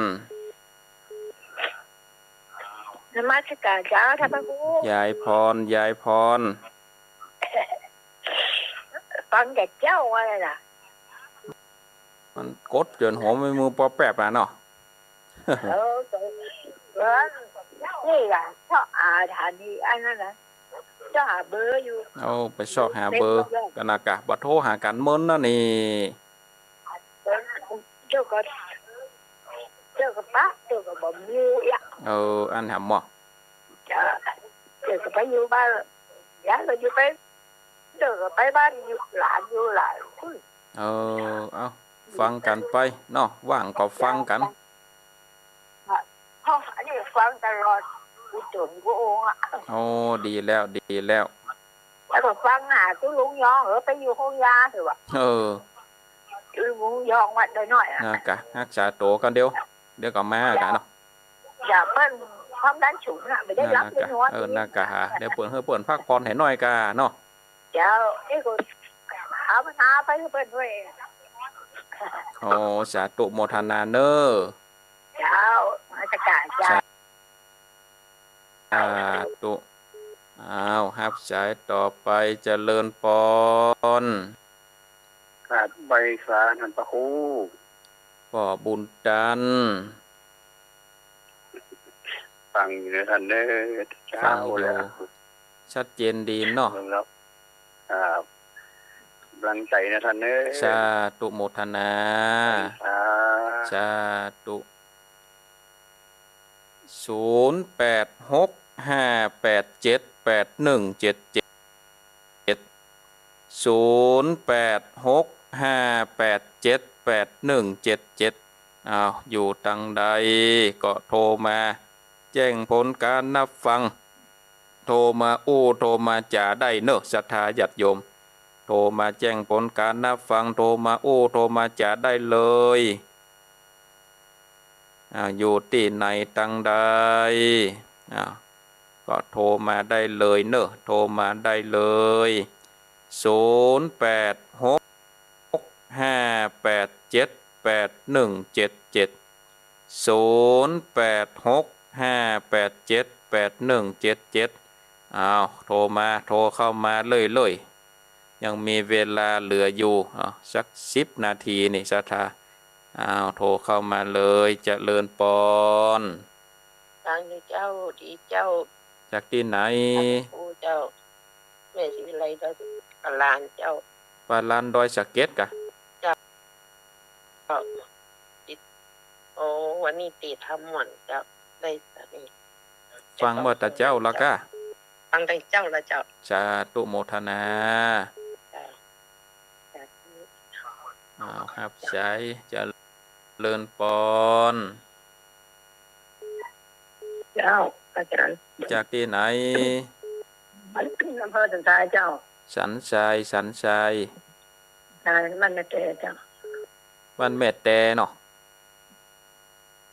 อ่า นมัสการเจ้า ท่านพระครู ยายพร ยายพร ฟังแต่เจ้าว่าน่ะ มันกดเจินหัวไม่มือปอแป๊บน่ะเนาะ เออ เออ นี่ล่ะ เจ้าอาถรรพ์นี่ อันนั้นน่ะ เจ้าหาเบอร์อยู่ เอาไปซอกหาเบอร์ เบอร์ กั๋นนะกะ บ่โทรหากั๋นเมินนะนี่ เออ เจ้าก็ เจ้าก็ปะ เจ้าก็บ่มีอ่ะ เออ อั้นหาหมอ เจ้า เจ้าก็ไปอยู่บ้าน ยายก็อยู่ไป เจ้าก็ไปบ้านอยู่ หลานอยู่หลายคน เออ เอา ฟังกั๋นไปเนาะ ว่างก็ฟังกั๋น เฮาอันนี้ฟังตลอด กูจนกูโองอ่ะ โอ้ ดีแล้ว ดีแล้ว แล้วก็ฟังหาตุ๊ลุงยอง เออ ไปอยู่โฮงยาเถอะวะ เออ ตุ๊ลุงยองวัดดอยน้อยอ่ะ นะกะ ฮักษาตั๋วก่อนเดี๋ยว เดี๋ยวก็มากั๋นเนาะ อย่าเปิ้นความดันสูงน่ะ บ่ได้หลับ นะกะ ได้นอน เออ นะกะ เดี๋ยวเปิ้น หื้อเปิ้นพักผ่อนหื้อหน่อยกาเนาะ เจ้า เอ้ย กูเอามาทาไปหื้อเปิ้นด้วย โอ้ สาธุโมทนาเน้อ เจ้า นมัสการเจ้า สาธุ อ้าว ฮับสายต่อไป เจริญปอน ครับ ไหว้สาท่านพระครู ป้อบุญตัน ฟังอยู่นะท่านเน้อ ฟังอยู่ เช้าแล้ว ชัดเจนดีเนาะ ครับ กำลังใจ๋นะท่านเน้อ สาธุโมทนา สาธุ สาธุ ศูนย์แปดหกห้าแปดเจ็ดแปดหนึ่งเจ็ดเจ็ด ศูนย์แปดหกห้าแปดเจ็ดแปดหนึ่งเจ็ดเจ็ด อ้าว อยู่ตังใดก็โทรมา แจ้งผลก๋านฮับฟัง โทรมาอู้ โทรมาจ๋าได้เน้อ ศรัทธาญาติโยม โทรมาแจ้งผลก๋านฮับฟัง โทรมาอู้ โทรมาจ๋าได้เลย อ่า อยู่ตี้ไหนตังใด อ่า ก็โทรมาได้เลยเน้อ โทรมาได้เลย ศูนย์แปดหกห้าแปดเจ็ดแปดหนึ่งเจ็ดเจ็ด ศูนย์แปดหกห้าแปดเจ็ดแปดหนึ่งเจ็ดเจ็ด อ้าว โทรมา โทรเข้ามาเรื่อยๆ ยังมีเวลาเหลืออยู่ เอา สักสิบนาทีนี่ ศรัทธา อ้าว โทรเข้ามาเลย เจริญปอน ฟังอยู่เจ้า ดีเจ้า จากตี้ไหน โอ้เจ้า แม่ศรีวิไล ดอยป่าลานเจ้า ป่าลานดอยสะเก็ดกะ เจ้า ติด โอ้ วันนี้ติดธรรมม่วนเจ้า ได้สามี ฟังเมื่อตะเจ๊าละก้า ฟังตะเจ๊าละเจ้า สาธุโมทนา เจ้า สาธุ อ้าว ฮับสาย เจริญปอน เจ้า อาจารย์ จากตี้ไหน อำเภอสันทรายเจ้า สันทราย สันทราย ใช่ บ้านแม่แตเจ้า บ้านแม่แตเนาะ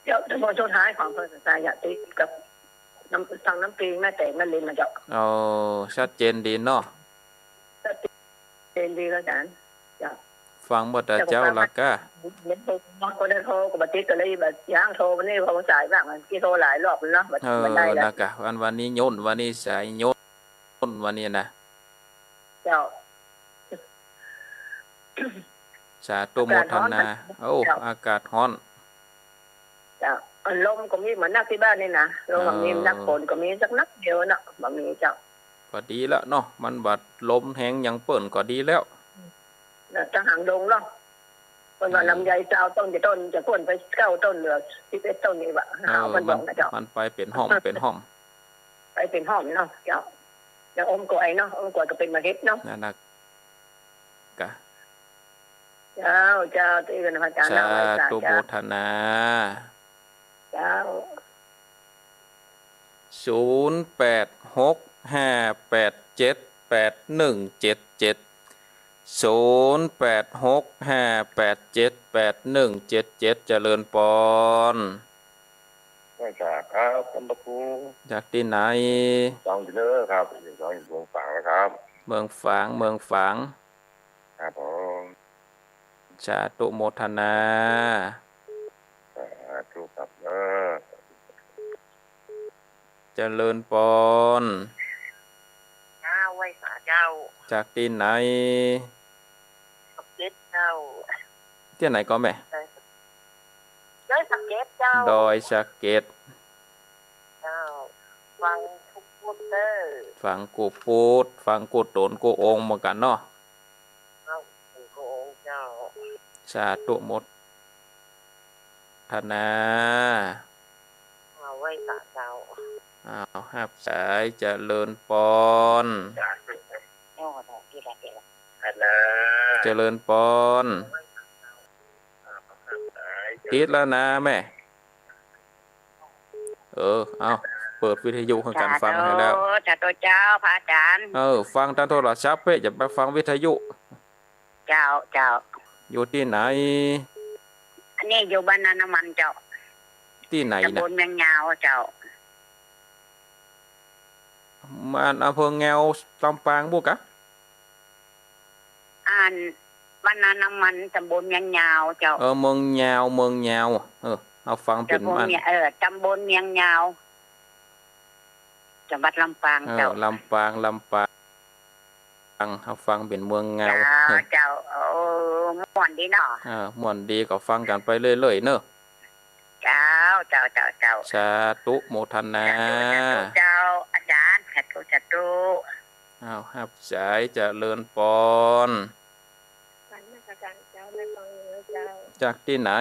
เจ้า ตำบลโชคชัยของอำเภอสันทราย ติดกับน้ำ ทางน้ำปิงแม่แตแม่ริมมาเจ้า โอ้ ชัดเจนดีเนาะ ชัดเจนดีแล้วอาจารย์ เจ้า ฟังเมื่อตะเจ๊าละก้า เดี๋ยวผมฟัง คนได้โทรก็บ่ติด ก็เลยบ่ย้างโทร วันนี้พอสายบ้าง มันกี้โทรหลายรอบแล้วเนาะ บ่ เออ บ่ได้แล้ว นะกะ วัน วันนี้โยน วันนี้สายโยน วันนี้นะ เจ้า สาธุโมทนา อากาศฮ้อน โอ้ เจ้า อากาศฮ้อน เจ้า ลมก็มีเหมือนนักตี้บ้านนี่นะ ลมก็มี เออ นักฝนก็มีสักนักเดียวเนาะ บ่มีเจ้า ก็ดีแล้วเนาะ มันบ่ลมแฮงอย่างเปิ้นก็ดีแล้ว น่ะ ตางหางดงเนาะ เปิ้นว่า อืม ลำไยซาวต้น จะต้น จะโค่นไปเก้าต้น เหลือสิบเอ็ดต้นนี่หว่า เออ หามัน มันบอกนะเจ้า มันไปเป๋นฮ่อม เป๋นฮ่อม ไปเป๋นฮ่อมเนาะเจ้า แล้วอมก๋วยเนาะ อมก๋วยก็เป๋นเม็ดเนาะ นั่นนะ กะ เจ้า เจ้า ตี้กันนะพระอาจารย์ สาธุ เจ้า ไหว้สา โมทนา เจ้า ศูนย์แปดหกห้าแปดเจ็ดแปดหนึ่งเจ็ดเจ็ด ศูนย์แปดหกห้าแปดเจ็ดแปดหนึ่งเจ็ดเจ็ด เจริญปอน ไหว้สาครับ ท่านพระครู จากตี้ไหน ฟังอยู่เน้อครับ อยู่ฟังอยู่เมืองฝางนะครับ เมืองฝาง เมืองฝาง ครับผม สาธุโมทนา สาธุครับเน้อ เจริญปอน เจ้า ไหว้สาเจ้า จากตี้ไหน สะเก็ดเจ้า ตี้ไหนก่อแม่ ดอยสะเก็ดเจ้า ดอยสะเก็ด เจ้า ฟังกู้ปุ๊ดเน่อ ฟังกู้ปุ๊ด ฟังกู้ต๋นกู้องค์เหมือนกั๋นเนาะ เจ้า กู้องค์เจ้า สาธุโมทนา เอาไหว้สาเจ้า อ้าว ฮับสาย เจริญปอน เจริญปอน ติดแล้วนะแม่ เออ เอา เปิดวิทยุหื้อกั๋นฟังหื้อแล้ว สาธุ สาธุเจ้า พระอาจ๋ารย์ เออ ฟังตางโทรศัพท์เป๊ะ อย่าไปฟังวิทยุ เจ้า เจ้า อยู่ตี้ไหน อันนี้อยู่บ้านนาน้ำมันเจ้า ตี้ไหนนะ ตำบลเมืองยาวเจ้า บ้านอำเภอแงว ลำปางบุกะ อัน บ้านนาน้ำมัน ตำบลเมืองยาวเจ้า เออ เมืองยาว เมืองยาว เออ เอาฟังเป๋น ตำบล บ้าน เมือง เออ ตำบลเมืองยาว จังหวัดลำปาง เออ เจ้า ลำปาง ลำปาง เอาฟังเป๋นเมืองยาว เจ้า เจ้า โอ้ ม่วนดีเนาะ เออ ม่วนดี ก็ฟังกั๋นไปเรื่อยๆ เน่อ เจ้า เจ้า เจ้า เจ้า สาธุโมทนา สาธุ สาธุเจ้า อาจ๋ารย์ สาธุ สาธุ อ้าว ฮับสาย เจริญปอน นมัสก๋านเจ้า แม่ฟังเน่อเจ้า จากตี้ไหน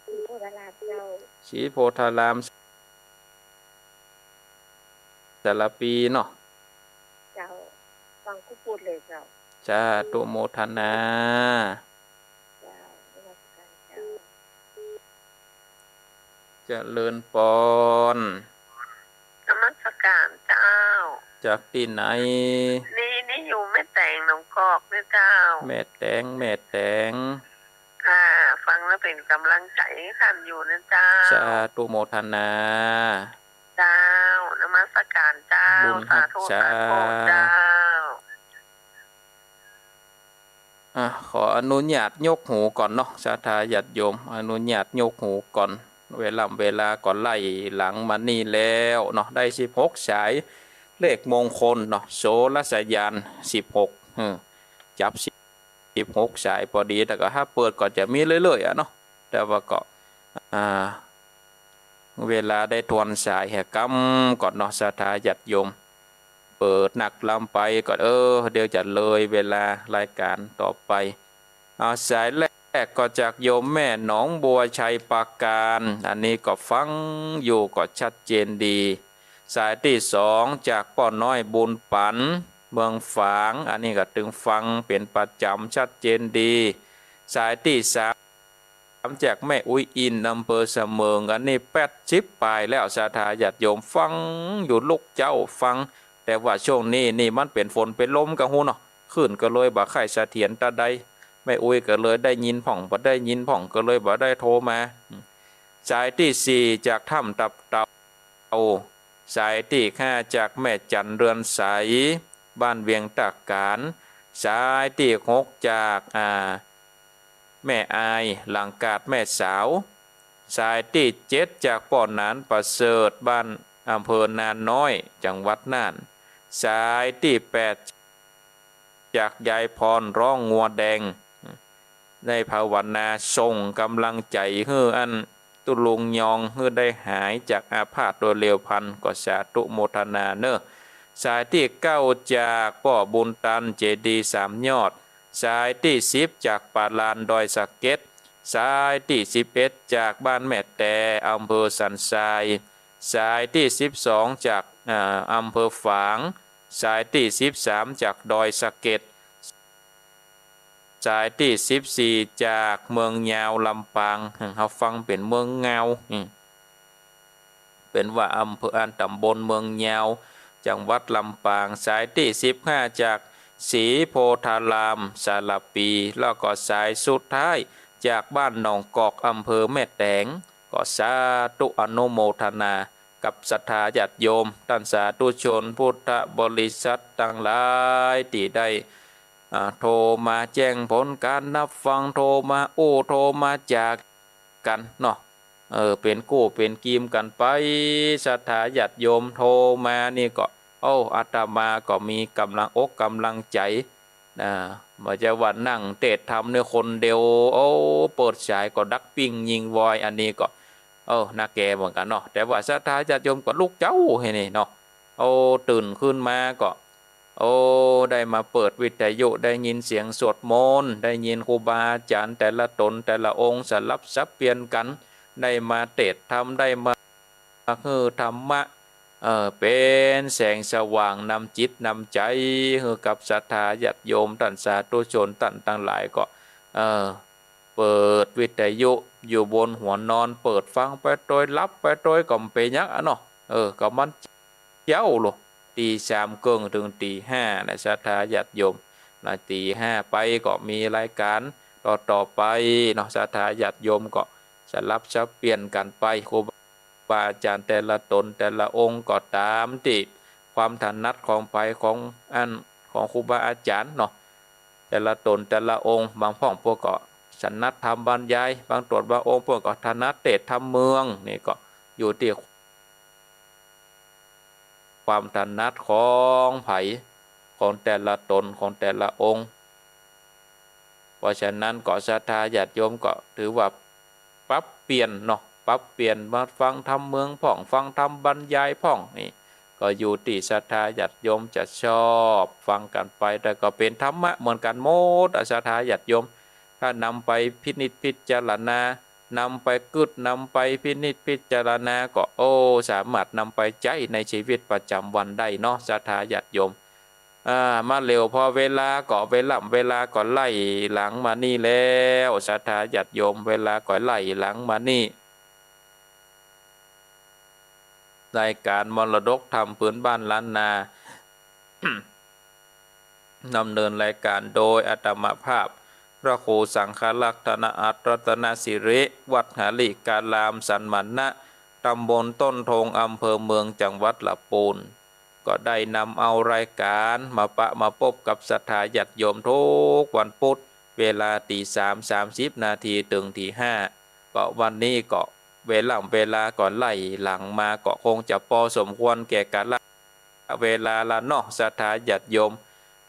ศรีโพธารามเจ้า ศรีโพธาราม สารภีเนาะ เจ้า ฟังกู้ปุ๊ดเลยเจ้า สาธุโมทนา เจ้า นมัสก๋านเจ้า เจริญปอน นมัสก๋านเจ้า จากตี้ไหน นี่ นี่อยู่แม่แตงหนองกอกเนี่ยเจ้า แม่แตง แม่แตง ค่ะ ฟังแล้วเป๋นก๋ำลังใจ๋หื้อกั๋นอยู่นะเจ้า สาธุโมทนา เจ้า นมัสก๋านเจ้า บุญฮักษา สาธุ สาธุเจ้า อ่ะ ขออนุญาตยกหูก่อนเนาะ ศรัทธาญาติโยม อนุญาตยกหูก่อน เวลา เวลาก็ไล่หลังมานี่แล้วเนาะ ได้สิบหกสาย เลขมงคลเนาะ โสรสญาณสิบหก เออ จับสิบหกสายปอดี แต่ก็ถ้าเปิดก็จะมีเรื่อยๆ อะเนาะ แต่ว่าก็ อ่า เวลาได้ทวนสายหื้อกำก่อนเนาะ ศรัทธาญาติโยม เปิดนักลำไปก่อน เออ เดี๋ยวจะเลยเวลารายก๋านต่อไป เอา สายแรกก็จากโยมแม่หนองบัวชัยปราการ อันนี้ก็ฟังอยู่ก็ชัดเจนดี สายตี้สองจากป้อน้อยบุญปั๋น เมืองฝาง อันนี้ก็ตึงฟังเป๋นประจ๋ำชัดเจนดี สายตี้สาม จากแม่อุ๊ยอิน อำเภอเสมิง อันนี้แปดสิบป๋ายแล้ว ศรัทธาญาติโยมฟังอยู่ลุกเจ๊าฟัง แต่ว่าช่วงนี้นี่มันเป๋นฝนเป๋นลมก็ฮู้เนาะ คลื่นก็เลยบ่ใค่เสถียรตาใด แม่อุ๊ยก็เลยได้ยินพ่องบ่ได้ยินพ่อง ก็เลยบ่ได้โทรมา สายตี้สี่จากถ้ำตับเต่า สายตี้ห้าจากแม่จันเรือนใส บ้านเวียงตากาน สายตี้หกจาก อ่า แม่อาย หลังกาดแม่สาว สายตี้เจ็ดจากป้อหนานประเสริฐ บ้าน อำเภอนาน้อย จังหวัดน่าน สายตี้แปด จากยายพรร้องงัวแดง ได้ภาวนาส่งก๋ำลังใจ๋หื้ออันตุ๊ลุงยองหื้อได้หายจากอาพาธโดยเร็วพลัน ก็สาธุโมทนาเน่อ สายตี้เก้าจากป้อบุญตัน เจดีย์สามยอด สายตี้สิบจากป่าลานดอยสะเก็ด สายตี้สิบเอ็ดจากบ้านแม่แต อำเภอสันทราย สายตี้สิบสองจาก อ่า อำเภอฝาง สายตี้สิบสามจากดอยสะเก็ด สายตี้สิบสี่จากเมืองยาวลำปาง เฮาฟังเป๋นเมืองยาว อืม เป๋นว่าอำเภอ อัน ตำบลเมืองยาว จังหวัดลำปาง สายตี้สิบห้าจากศรีโพธาราม สารภี แล้วก็สายสุดท้ายจากบ้านหนองกอก อำเภอแม่แตง ก็สาธุอนุโมทนา กับศรัทธาญาติโยม ต้านสาธุชนพุทธบริษัทตังหลาย ตี้ได้ อ่า โทรมาแจ้งผลก๋านฮับฟัง โทรมาอู้ โทรมาจ๋ากั๋นเนาะ เออ เป๋นกู้เป๋นกีมกั๋นไป ศรัทธาญาติโยมโทรมานี่ก็ โอ้ อาตมาก็มีก๋ำลังอกก๋ำลังใจ๋ นะ บ่ใจ้ว่านั่งเตสน์ธรรมเนี่ยคนเดียว โอ้ เปิดสายก็ดังปิ้งยิงวอย อันนี้ก็ เออ น่าแก่เหมือนกั๋นเนาะ แต่ว่าศรัทธาญาติโยมก็ลุกเจ๊าหื้อนี่เนาะ โอ้ ตื่นขึ้นมาก็ โอ้ ได้มาเปิดวิทยุ ได้ยินเสียงสวดมนต์ ได้ยินครูบาอาจ๋ารย์แต่ละต๋นแต่ละองค์สลับสับเปลี่ยนกั๋น ได้มาเตสน์ธรรม ได้มา หื้อธรรมะ เออ เป๋นแสงสว่างนำจิตนำใจ๋ หื้อกับศรัทธาญาติโยมต้านสาธุชนต้านตังหลายก็ เออ เปิดวิทยุอยู่บนหัวนอน เปิดฟังไปตวย หลับไปตวย ก็บ่เป๋นหยังอะเนาะ เออ ก็มันเจ๊าโล ตีสามเกิ่งเถิงตีห้านะ ศรัทธาญาติโยมนะ ตีห้าไปก็มีรายก๋านต่อๆ ไปเนาะ ศรัทธาญาติโยมก็สลับสับเปลี่ยนกั๋นไป ครู บาอาจ๋ารย์แต่ละต๋นแต่ละองค์ก็ต๋ามตี้ความถนัดของใผของอัน ของครูบาอาจ๋ารย์เนาะ แต่ละต๋นแต่ละองค์ บางพ่องเปิ้นก็ถนัดธรรมบรรยาย บางต๋นบางองค์เปิ้นก็ถนัดเตสน์ธรรมเมือง นี่ก็อยู่ตี้ความถนัดของใผของแต่ละต๋นของแต่ละองค์ เพราะฉะนั้นก็ศรัทธาญาติโยมก็ถือว่าปรับเปลี่ยนเนาะ ปรับเปลี่ยนมาฟังธรรมเมืองพ่อง ฟังธรรมบรรยายพ่อง นี่ก็อยู่ตี้ศรัทธาญาติโยมจะชอบฟังกั๋นไป แต่ก็เป๋นธรรมะเหมือนกั๋นหมดอะ ศรัทธาญาติโยม ถ้านำไปพินิจพิจารณา นำไปกึ๊ด นำไปพินิจพิจารณาก็ โอ้ สามารถนำไปใจ๊ในชีวิตประจ๋ำวันได้เนาะ ศรัทธาญาติโยม อ่า มาเร็ว เพราะเวลาก็ เวล่ำเวลาก็ไล่หลังมานี่แล้ว ศรัทธาญาติโยม เวลาก็ไล่หลังมานี่ รายก๋านมรดกธรรมพื้นบ้านล้านนา ดำเนินรายก๋านโดยอาตมาภาพ พระครูสังฆรักษ์ ธนอัตรรัตนสิริ วัดหริการามสันมณะ ตำบลต้นทง อำเภอเมือง จังหวัดลำปูน ก็ได้นำเอารายก๋านมาปะมาปบกับศรัทธาญาติโยมทุกวันพุธ เวลาตีสามสามสิบนาทีเถิงตีห้า ก็วันนี้ก็เวล่ำเวลาก็ไล่หลังมา ก็คงจะปอสมควรแก่กาละเวลาละเนาะ ศรัทธาญาติโยม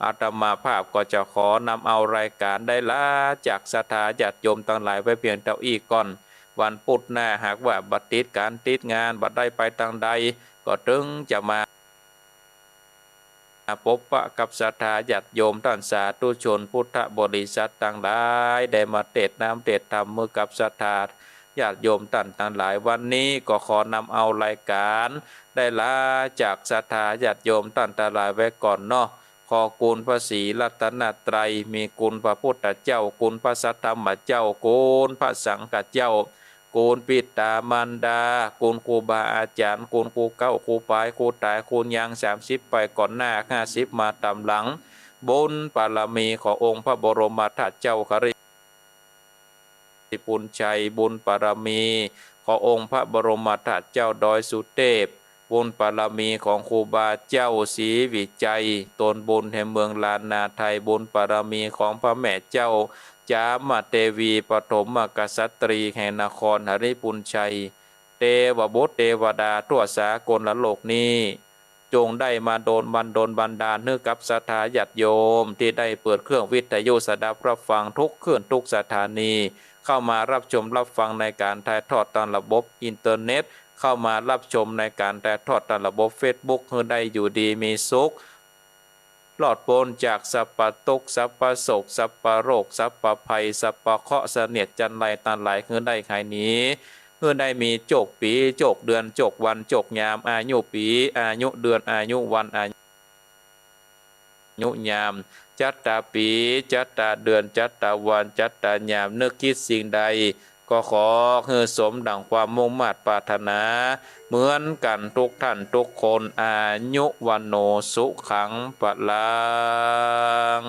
อาตมาภาพก็จะขอนำเอารายก๋านได้ลาจากศรัทธาญาติโยมตังหลายไว้เพียงเต้าอี้ก่อน วันพุธหน้าหากว่าบ่ติดก๋านติดงาน บ่ได้ไปตางใด ก็เถิงจะมา ปบปะกับศรัทธาญาติโยมต้านสาธุชนพุทธบริษัทตังหลาย ได้มาเตสน์น้ำเตสน์ธรรมหื้อกับศรัทธาญาติโยมต้านตังหลาย วันนี้ก็ขอนำเอารายก๋านได้ลาจากศรัทธาญาติโยมต้านตังหลายไว้ก่อนเนาะ ขอคุณพระศรีรัตนตรัย มีคุณพระพุทธเจ้า คุณพระสัทธรรมเจ้า คุณพระสังฆเจ้า คุณปิดตามารดา คุณครูบาอาจ๋ารย์ คุณครูเก๊า ครูปาย ครูต๋าย คุณยางสามสิบไปก่อนหน้า ห้าสิบมาต๋ามหลัง บุญบารมีขององค์พระบรมธาตุเจ้าหริ ปุญชัย บุญบารมีขององค์พระบรมธาตุเจ้าดอยสุเตพ บุญบารมีของครูบาเจ้าศรีวิชัย ตนบุญแห่งเมืองล้านนาไทย บุญบารมีของพระแม่เจ้าจามเทวี ปฐมกษัตรีแห่งนครหริปุญชัย เตวบุตรเตวดาทั่วสากลโลกนี้ จงได้มาโดนบันดลบันดาลหื้อกับศรัทธาญาติโยมตี้ได้เปิดเครื่องวิทยุสดับรับฟังทุกคลื่นทุกสถานี เข้ามารับชมรับฟังในก๋านถ่ายทอดตางระบบอินเทอร์เน็ต เข้ามารับชมในก๋านถ่ายทอดตางระบบเฟซบุ๊ก หื้อได้อยู่ดีมีสุข รอดป๊นจากสัพพะตุ๊กข์ สัพพะโศก สัพพะโรค สัพพะภัย สัพพะเคราะห์เสนียดจัญไรตังหลาย หื้อได้หายหนี หื้อได้มีโจคปี๋ โจคเดือน โจควัน โจคยาม อายุปี๋ อายุเดือน อายุวัน อายุยาม จั๊ดต๋าปี๋ จั๊ดต๋าเดือน จั๊ดต๋าวัน จั๊ดต๋ายาม นึกคิดสิ่งใด ก็ขอหื้อสมดั่งความมุ่งมาดปรารถนา เหมือนกั๋นทุกท่านทุกคน อายุ วัณโณ สุขัง พลัง